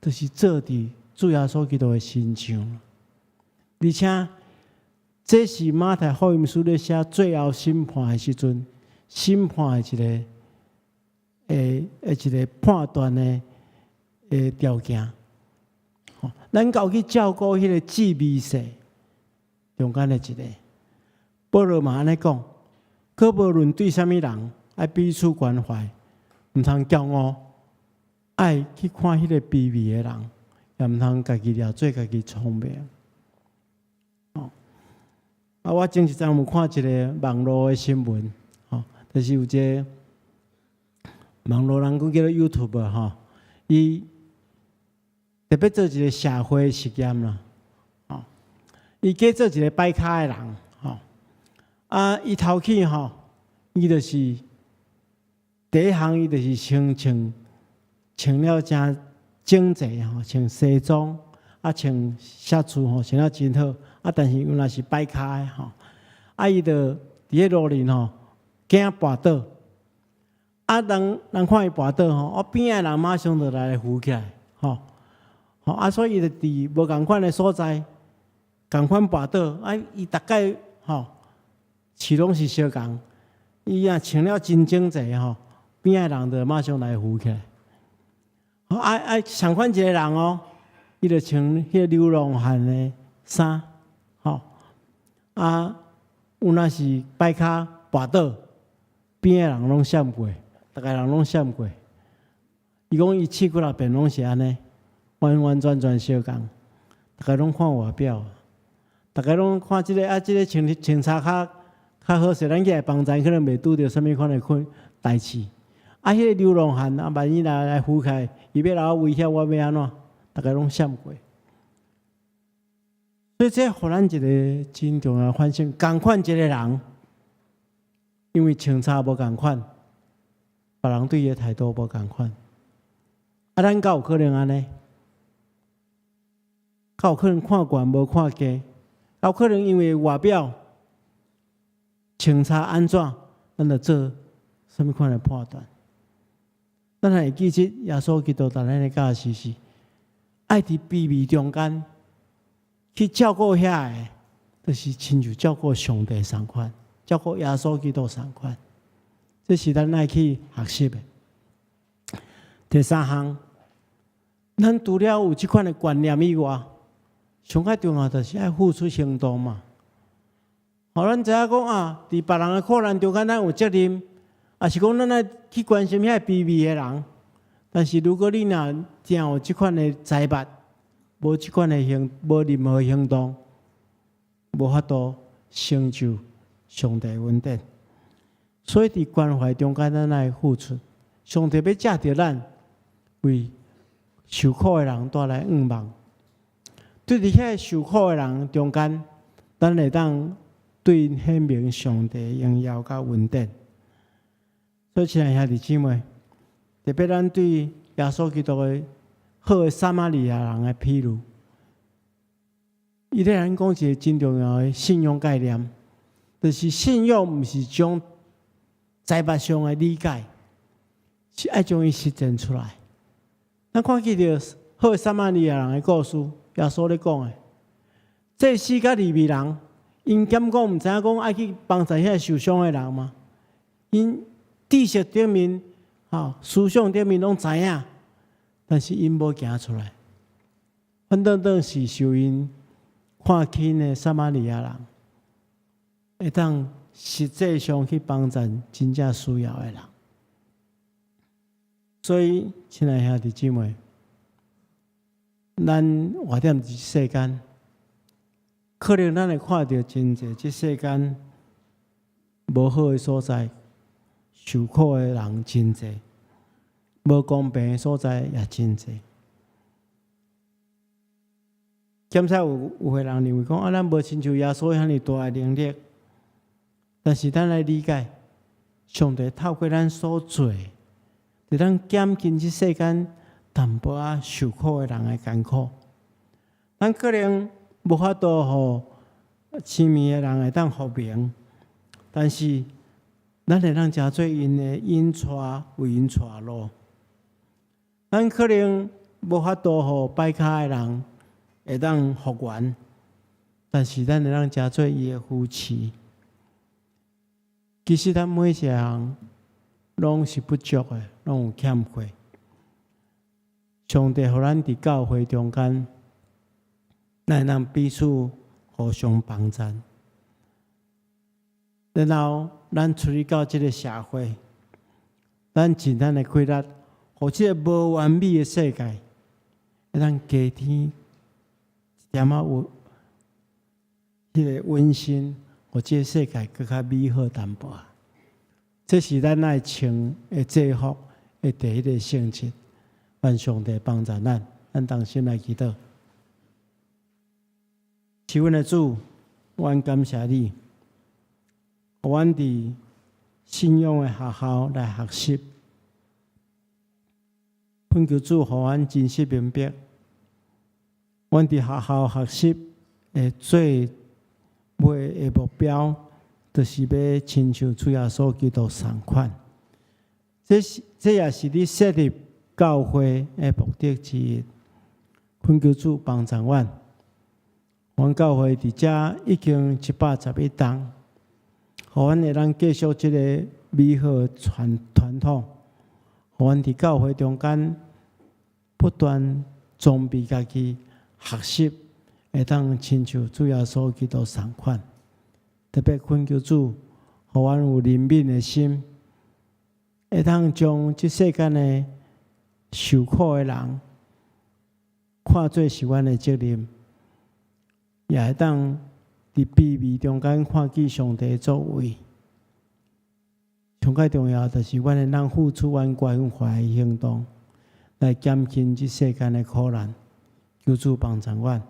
就是做佇主耶穌基督的身上。而且，這是馬太福音書咧寫最後審判的時陣，審判的一個判斷的條件。吼，咱敢有去照顧彼個姊微細中間的一個。保羅嘛按呢講，閣無論對啥物人，愛彼此關懷，毋通驕傲，愛去看彼個卑微的人，也毋通家己掠做家己聰明。哦，啊，我前一陣有看一個網路的新聞，吼，就是有一個網路人講叫做 YouTuber 吼，伊特別做一個社會實驗啦，吼，伊假做一個跛跤的人，吼，啊，伊頭起吼，伊就是第一項，伊就是先穿穿了誠整齊吼，穿西裝，啊，穿寫字吼，穿了真好，啊，但是原來是跛跤的吼，啊，伊就佇咧路裡吼，驚跋倒，啊，人人看伊跋倒吼，啊，邊仔人馬上就來扶起來，吼，吼，啊，所以伊就佇無仝款的所在，仝款跋倒，啊，伊逐擺吼，飼攏是相仝，伊若穿了真整齊吼，邊仔人就馬上來扶起來。啊啊，相款一個人哦，伊就穿彼個流浪漢的衫，吼，啊，有若是跛跤跋倒，邊仔人攏閃過，逐个人攏閃過。伊講伊試幾若遍攏是按呢，完完全全相仝，逐个攏看外表，逐个攏看這個啊，這個穿穿衫較較好勢，咱起來幫贊可能袂拄著啥物款的困代誌。啊，彼個流浪漢啊，萬一來扶起來，伊欲來我威脅我欲按怎？逐个攏閃過。所以這予咱一個真重要的反省，仝款一個人，因為穿衫無仝款，別人對伊的態度無仝款。啊，咱敢有可能按呢？敢有可能看懸無看低？敢有可能因為外表穿衫按怎，咱就做啥物款的判斷？咱還會記得耶穌基督佇咱的教示是，愛佇卑微中間去照顧遐个，就是親像照顧上帝仝款，照顧耶穌基督仝款。這是咱愛去學習的。第三項，咱除了有這款的觀念以外，上較重要就是愛付出行動嘛。予咱知影講啊，佇別人的苦難中間，咱有責任，抑是講咱愛去關心遐卑微的人。但是如果你若真有這款的財物，無這款的行，無任何行動，無法度成就上帝恩典。所以佇關懷中間，咱愛付出。上帝欲藉著咱為受苦的人帶來盼望。對佇遐受苦的人中間，咱會當對𪜶顯明上帝榮耀佮恩典。所以，親愛兄弟姊妹，特別咱對耶穌基督的好的撒瑪利亞人的譬喻，伊咧咱講一個真重要的信仰概念，就是信仰毋是將財物上的理解，是愛將伊實踐出來。咱看見著好的撒瑪利亞人的故事，耶穌咧講的，祭司佮利未人，𪜶敢講毋知影講愛去幫助遐受傷的人嗎？𪜶知識頂面、吼思想頂面攏知影，但是𪜶無行出來，反轉轉是受𪜶看輕的撒瑪利亞人，會當實際上去幫助真正需要的人。所以，親愛兄弟姊妹，咱活踮這世間，可能咱會看著真濟這世間無好的所在，受苦的人真濟，無公平的所在也真濟。檢查有的人認為講啊，咱無親像耶穌遐爾大的能力，但是咱來理解，上帝透過咱所做，會當減輕這世間淡薄仔受苦的人的艱苦。咱可能無法度予痴迷的人會當復明，但是咱會當成做𪜶的引帶，為𪜶帶路。咱可能無法度予跛跤的人會當復原，但是咱會當成做伊的扶持。其實咱每一個人攏是不足的，攏有欠缺。上帝予咱佇教會中間，咱會當彼此互相幫贊。然後，咱出去到這个社會，咱盡咱的氣力，予這个無完美的世界，會當加添一點仔溫，彼个溫馨，予這个世界閣較美好淡薄仔。這是咱愛穿的制服的第一个性質。願上帝幫助咱，咱同心來祈禱。賜阮的主，阮感謝你，予阮佇信仰的學校來學習。懇求主，予阮真實明白，阮佇學校學習的最尾的目標，就是欲親像主耶穌基督仝款。這也是你設立教會的目的之一。懇求主幫助阮，阮教會佇遮已經111冬，予阮會當繼續這个美好傳統，予阮佇教會中間不斷裝備家己，學習會當親像主耶穌基督仝款。特別懇求主，予阮有憐憫的心，會當將這世間的受苦的人看做是阮的責任，也會當佇卑微中間看見上帝的作為。上蓋重要就是阮會當付出阮關懷的行動，來減輕這世間的苦難。求主幫助阮，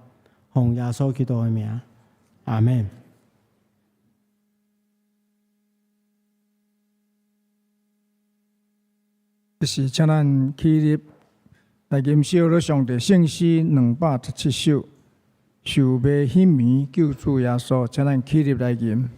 奉耶穌基督的名，阿們。這時請咱起立來吟誦了上帝聖詩217首，受賣彼暝救主耶穌，請咱起立來吟。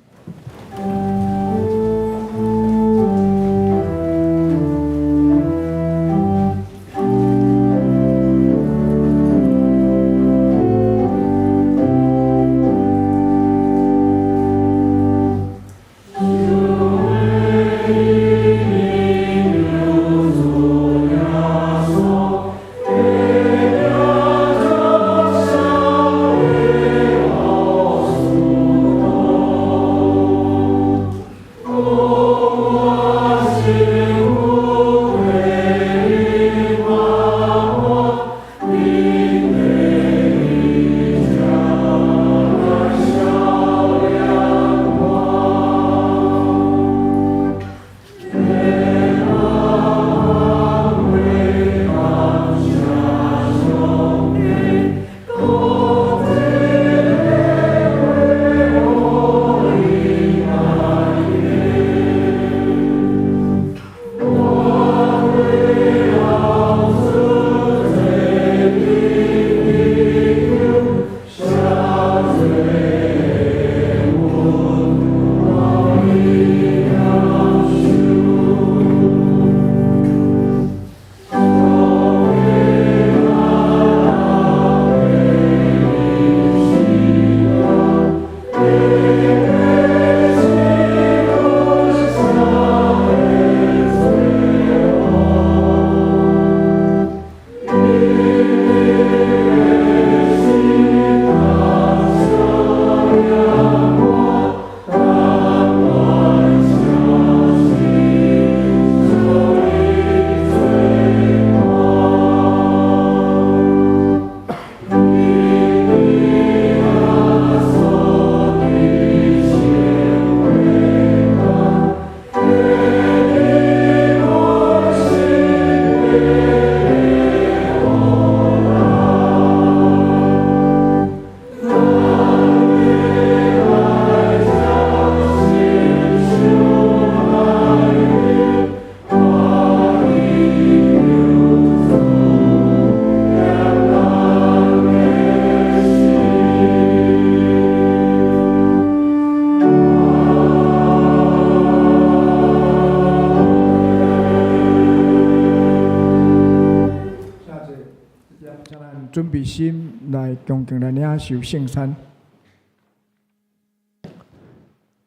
準備心來恭敬來領受聖餐。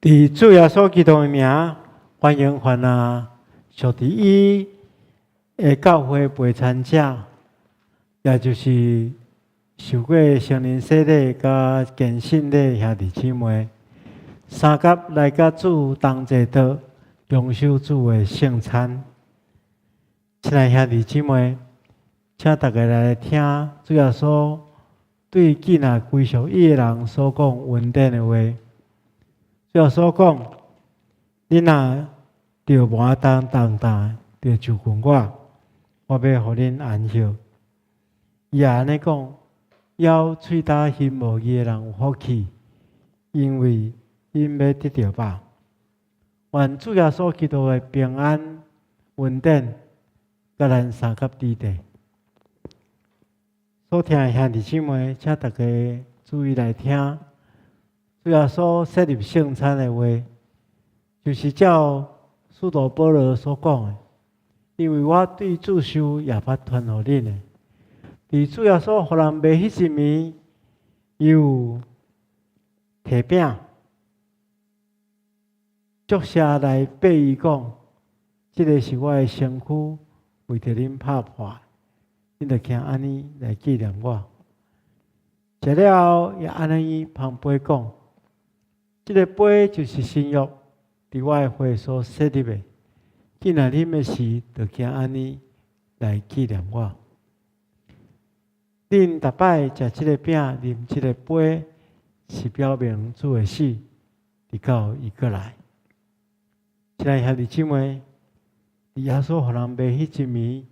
佇主耶穌基督的名，歡迎凡啊屬佇伊的教會陪餐者，也就是受過聖靈洗禮佮堅信的兄弟姊妹，相佮來佮主同齊桌，共受主的聖餐。親愛兄弟姊妹，請大家來聽主耶穌對囝仔歸屬伊的人所講恩典的話。主耶穌講：恁若著無擔重擔，就就近我，我欲予恁安息。伊也按呢講：枵喙焦心無義的人有福氣，因為𪜶欲得著飽。願主耶穌基督的平安、恩典，佮咱相佮佇底。所聽的兄弟姊妹，請大家注意來聽，主耶穌設立聖餐的話，就是照使徒保羅所講的，因為我對主受也捌傳予恁的。佇主耶穌予人賣彼一暝，伊有提餅，祝謝來擘伊講：這个是我的身軀，為著恁拍破，恁著行按呢來紀念我。食了後，也按呢捧杯講：這个杯就是新約，佇我的血所設立的。既然啉的時，就行按呢來紀念我。恁逐擺食這个餅、啉這个杯，是表明主的死，直到伊閣來。親愛兄弟姊妹，耶穌予人賣彼一暝，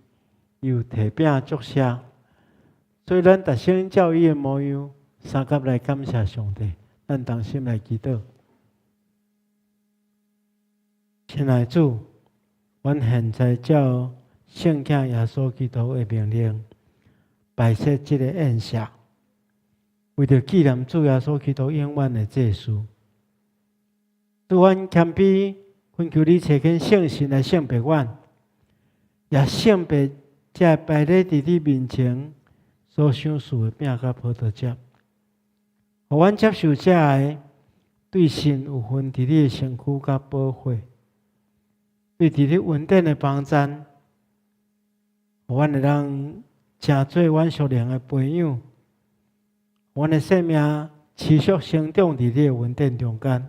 伊有提餅祝謝，所以咱逐先照伊的模樣，相佮來感謝上帝。咱同心來祈禱。親愛主，阮現在照聖子耶穌基督的命令，擺設這个宴席，為著紀念主耶穌基督永遠的祭司。主，阮謙卑，懇求你差遣聖神來聖別阮，也聖別這擺咧佇你面前所賞賜的餅佮葡萄汁，予阮接受這个對神有份佇你的身軀佮寶血，對佇你恩典的幫贊，予阮會當成做阮屬靈的培養，阮的生命持續成長佇你的恩典中間，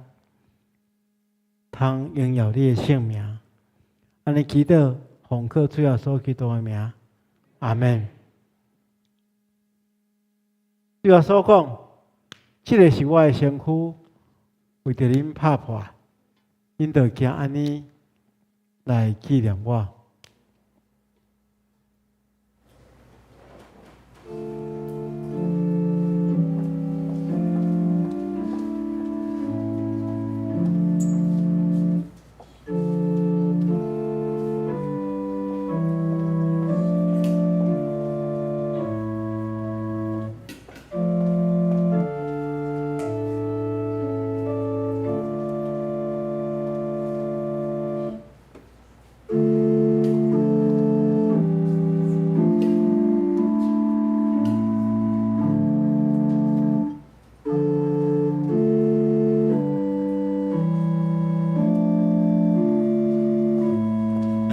通榮耀你的聖名。按呢祈禱，奉靠主耶穌基督的名，阿們。主耶穌講：這个是我的身軀，為著恁拍破，恁著行按呢來紀念我。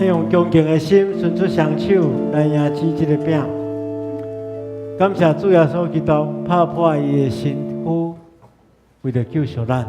用恭敬的心，伸出雙手來迎接這个餅。感謝主耶穌基督拍破伊的身軀，為著救贖咱。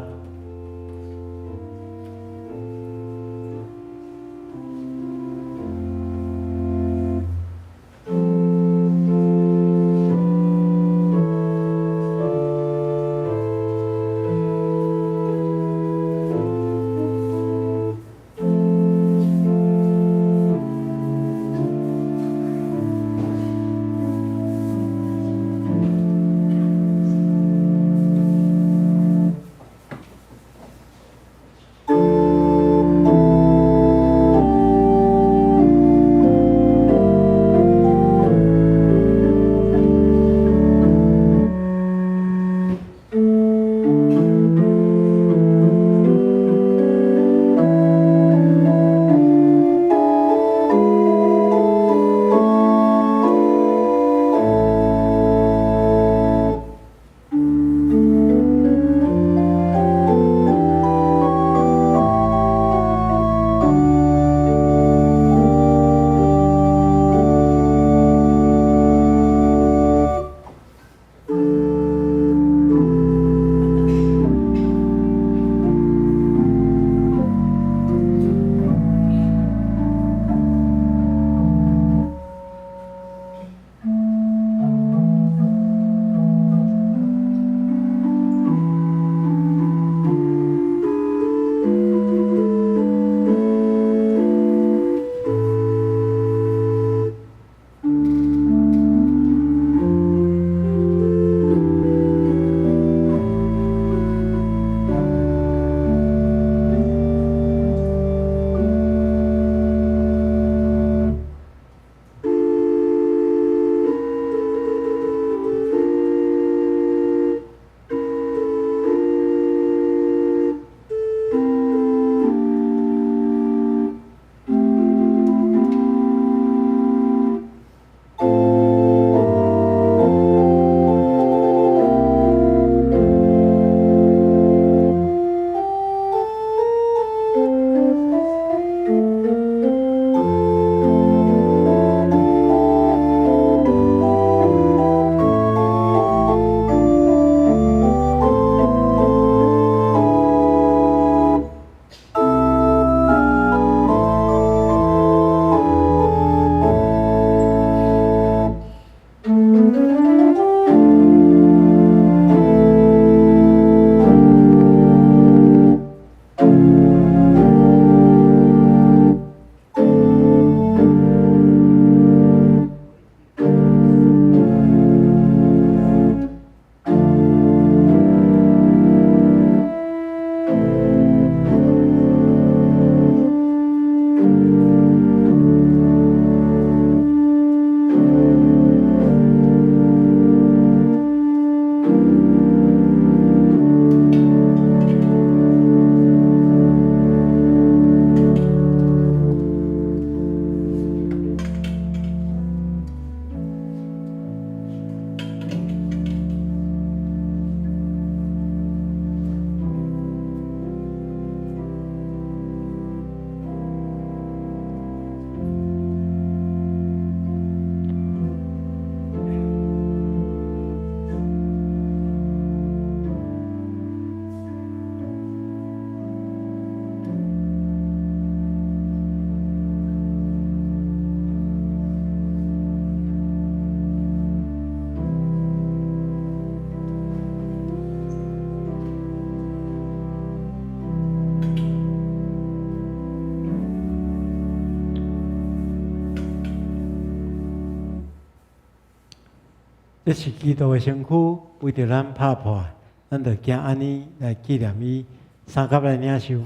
這是基督的身軀，為著咱拍破，咱就行按呢來紀念伊，相佮來領受。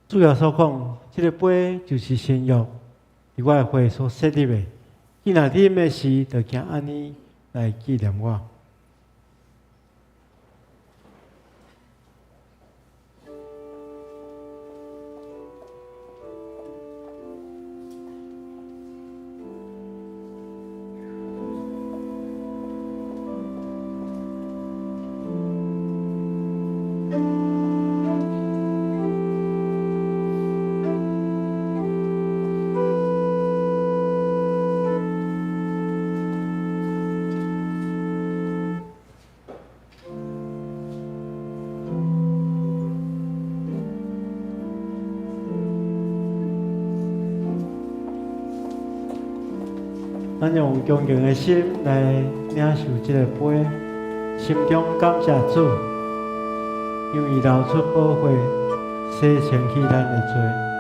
主耶穌講，這个杯就是新約，佇我的血所設立的。你若啉的時，就行按呢來紀念我。咱用恭敬的心來領受這个杯，心中感謝主，因為流出寶血，洗清去咱的罪。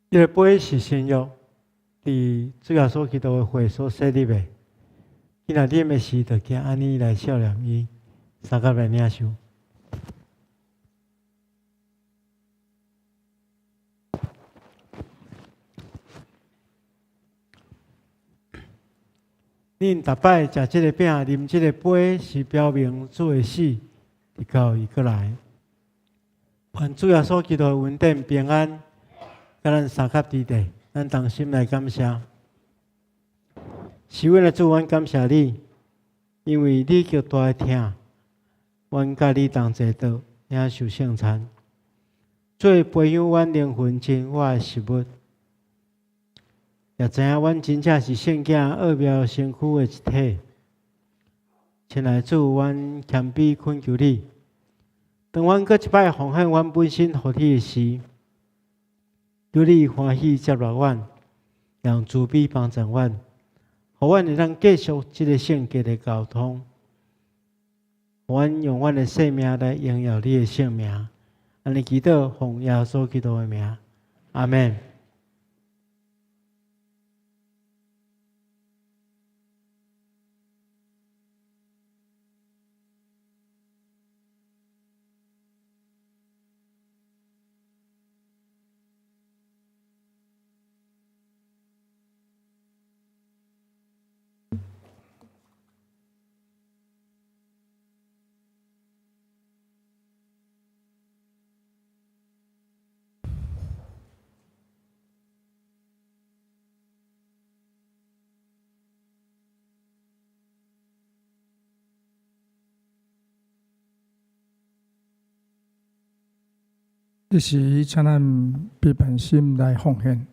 這个杯是新約，佇主耶穌基督的血所設立的。你若啉的時，就行按呢來數念伊，相佮來領受。恁逐擺食這个餅、啉這个杯，是表明主的死，直到伊閣來。願主耶穌基督的恩典平安，佮咱相佮佇咧，咱同心來感謝。是阮的主，阮感謝你，因為你極大的疼，阮佮你同齊桌領受聖餐，做培養阮靈魂真我的食物。也知影阮真正是聖囝奧妙身軀的一體。親愛的主，阮謙卑懇求你，當阮閣一擺奉獻阮本身予你的時，求你歡喜接納阮，用慈悲幫助阮，予阮會當繼續這个聖潔的交通，予阮用阮的生命來榮耀你的聖名。按呢祈禱，奉耶穌基督的名，阿們。這時，請咱閉平心來奉獻。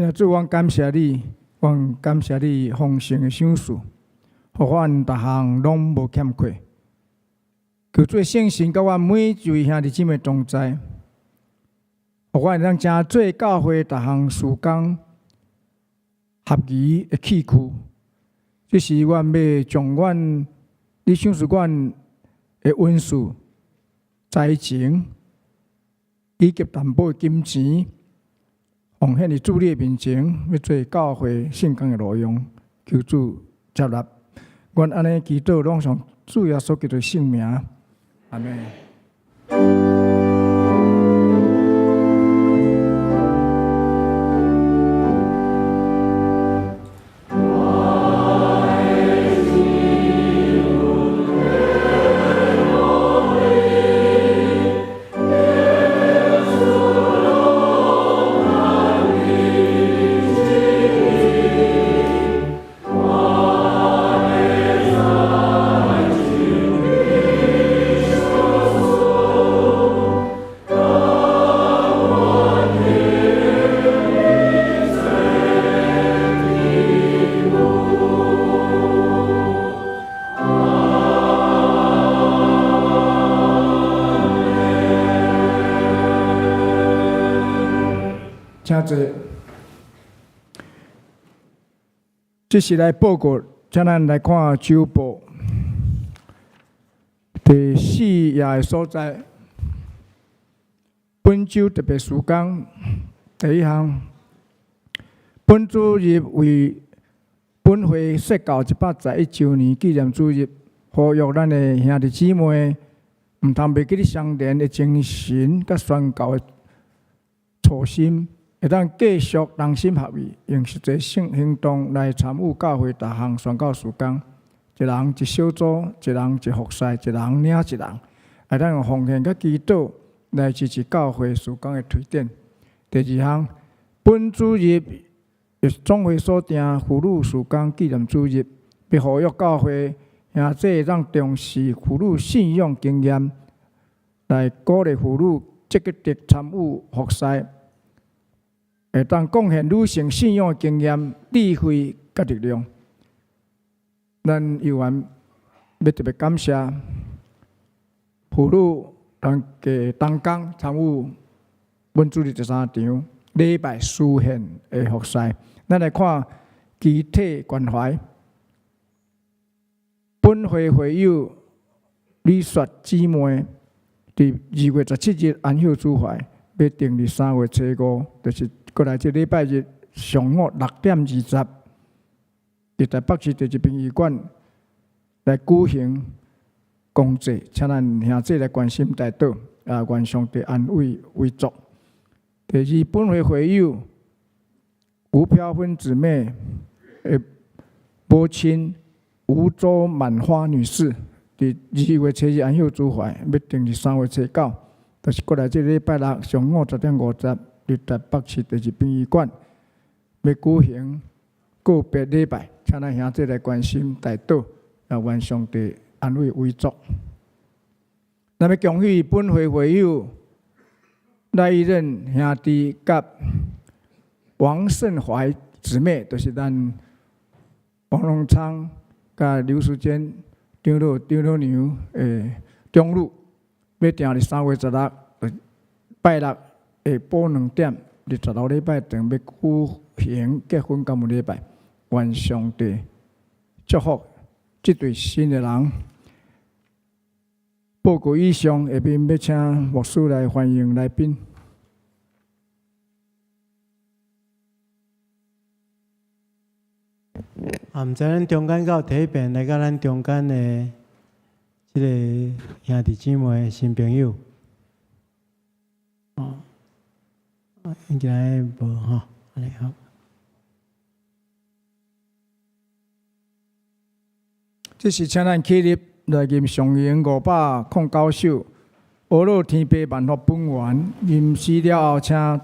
親愛主，阮感謝你，阮感謝你豐盛的賞賜，予阮逐項攏無欠缺。求主聖神佮阮每一位兄弟姊妹同在，予阮會當成做教會逐項事工合宜的器具。這時，阮欲將阮你賞賜阮的恩賜、才情以及淡薄的金錢，奉獻佇主你的面前，欲做教會聖工的路用，求主接納。阮按呢祈禱，攏奉主耶穌基督聖名，阿們。請坐。這是來報告，請咱來看週報第四頁的所在。本週特別事工第一項，本主日為本會設教111週年紀念主日，呼籲咱的兄弟姊妹，毋通袂記得相連的精神，佮宣教的初心。會當繼續同心合意，用實際性行動來參與教會逐項宣教事工。一人一小組，一人一服侍，一人領一人，會當用奉獻佮祈禱來支持教會事工的推展。第二項，本主日是總會所定婦女事工紀念主日，欲呼籲教會兄弟會當重視婦女信仰經驗，來鼓勵婦女積極地參與服侍。會當貢獻女性信仰的經驗、智慧佮力量。咱猶原欲特別感謝婦女同家同工參與本主日第三場禮拜司獻的服侍。咱來看肢體關懷，本會會友李雪姊妹，佇2月17日安息主懷，欲定佇3月初5，就是過來這禮拜日上午6點20，佇台北市第一殯儀館來舉行公祭，請咱兄弟來關心代禱，啊，願上帝安慰遺族。第二，本會會友吳飄芬姊妹的母親吳周滿花女士，佇2月初日安息主懷，欲定佇3月初9，就是過來這禮拜六上午10點50。佇台北市第一殯儀館，欲舉行告別禮拜，請咱兄弟來關心代禱，啊，願上帝安慰遺族。咱欲恭喜本會會友賴義任兄弟佮王勝懷姊妹，就是咱王榮昌佮劉淑娟長老長老娘的長女，欲訂佇3月16拜六下晡2點，佇十六禮拜堂欲舉行結婚感恩禮拜，願上帝祝福這對新的人。報告以上，下面欲請牧師來歡迎來賓。啊，毋知咱中間敢有第一遍來到咱中間的這个兄弟姊妹、新朋友。哦，應該無吼，按呢好。這時請咱起立來吟上詠509首，阿樂天父萬福本源。吟詩了後，請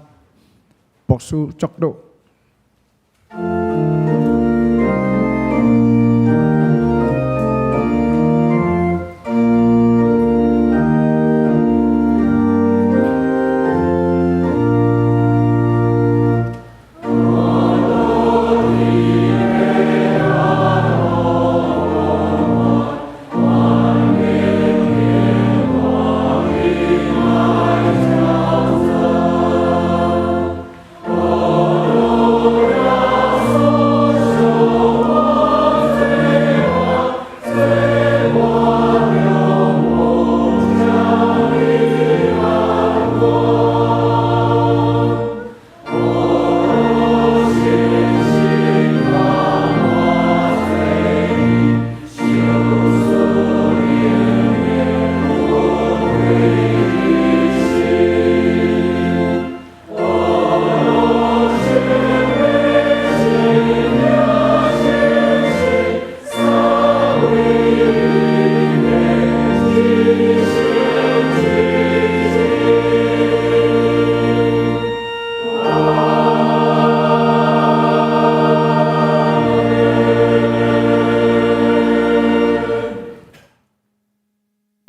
牧師祝禱。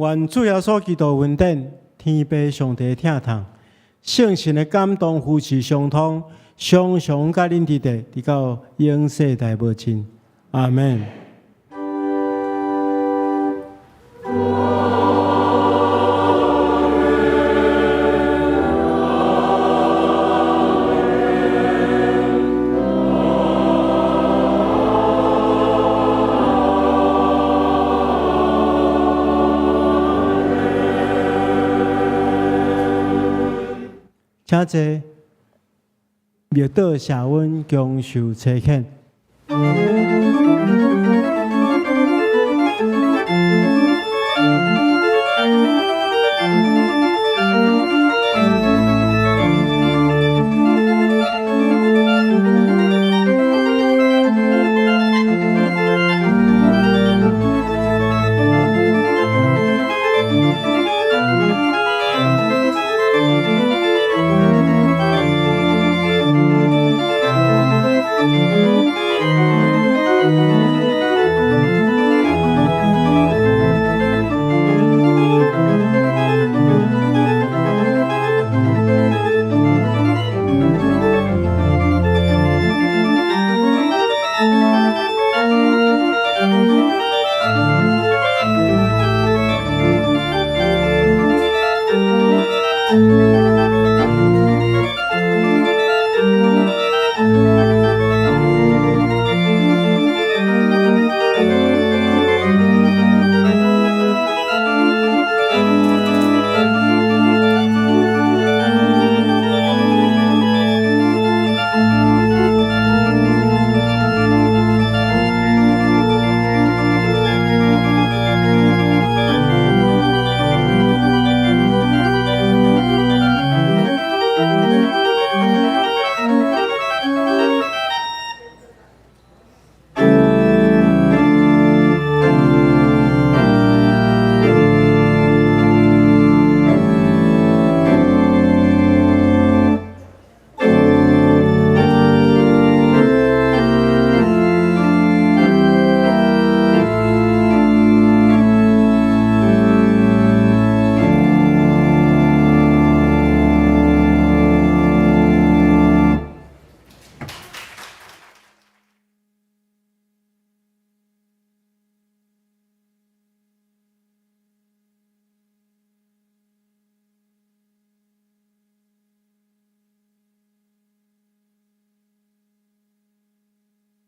願主耶穌基督恩典，天父上帝疼痛，聖神的感動扶持相通，常常佮恁佇佇，直到永世代無盡。阿門。請坐，默禱謝恩，共受差遣。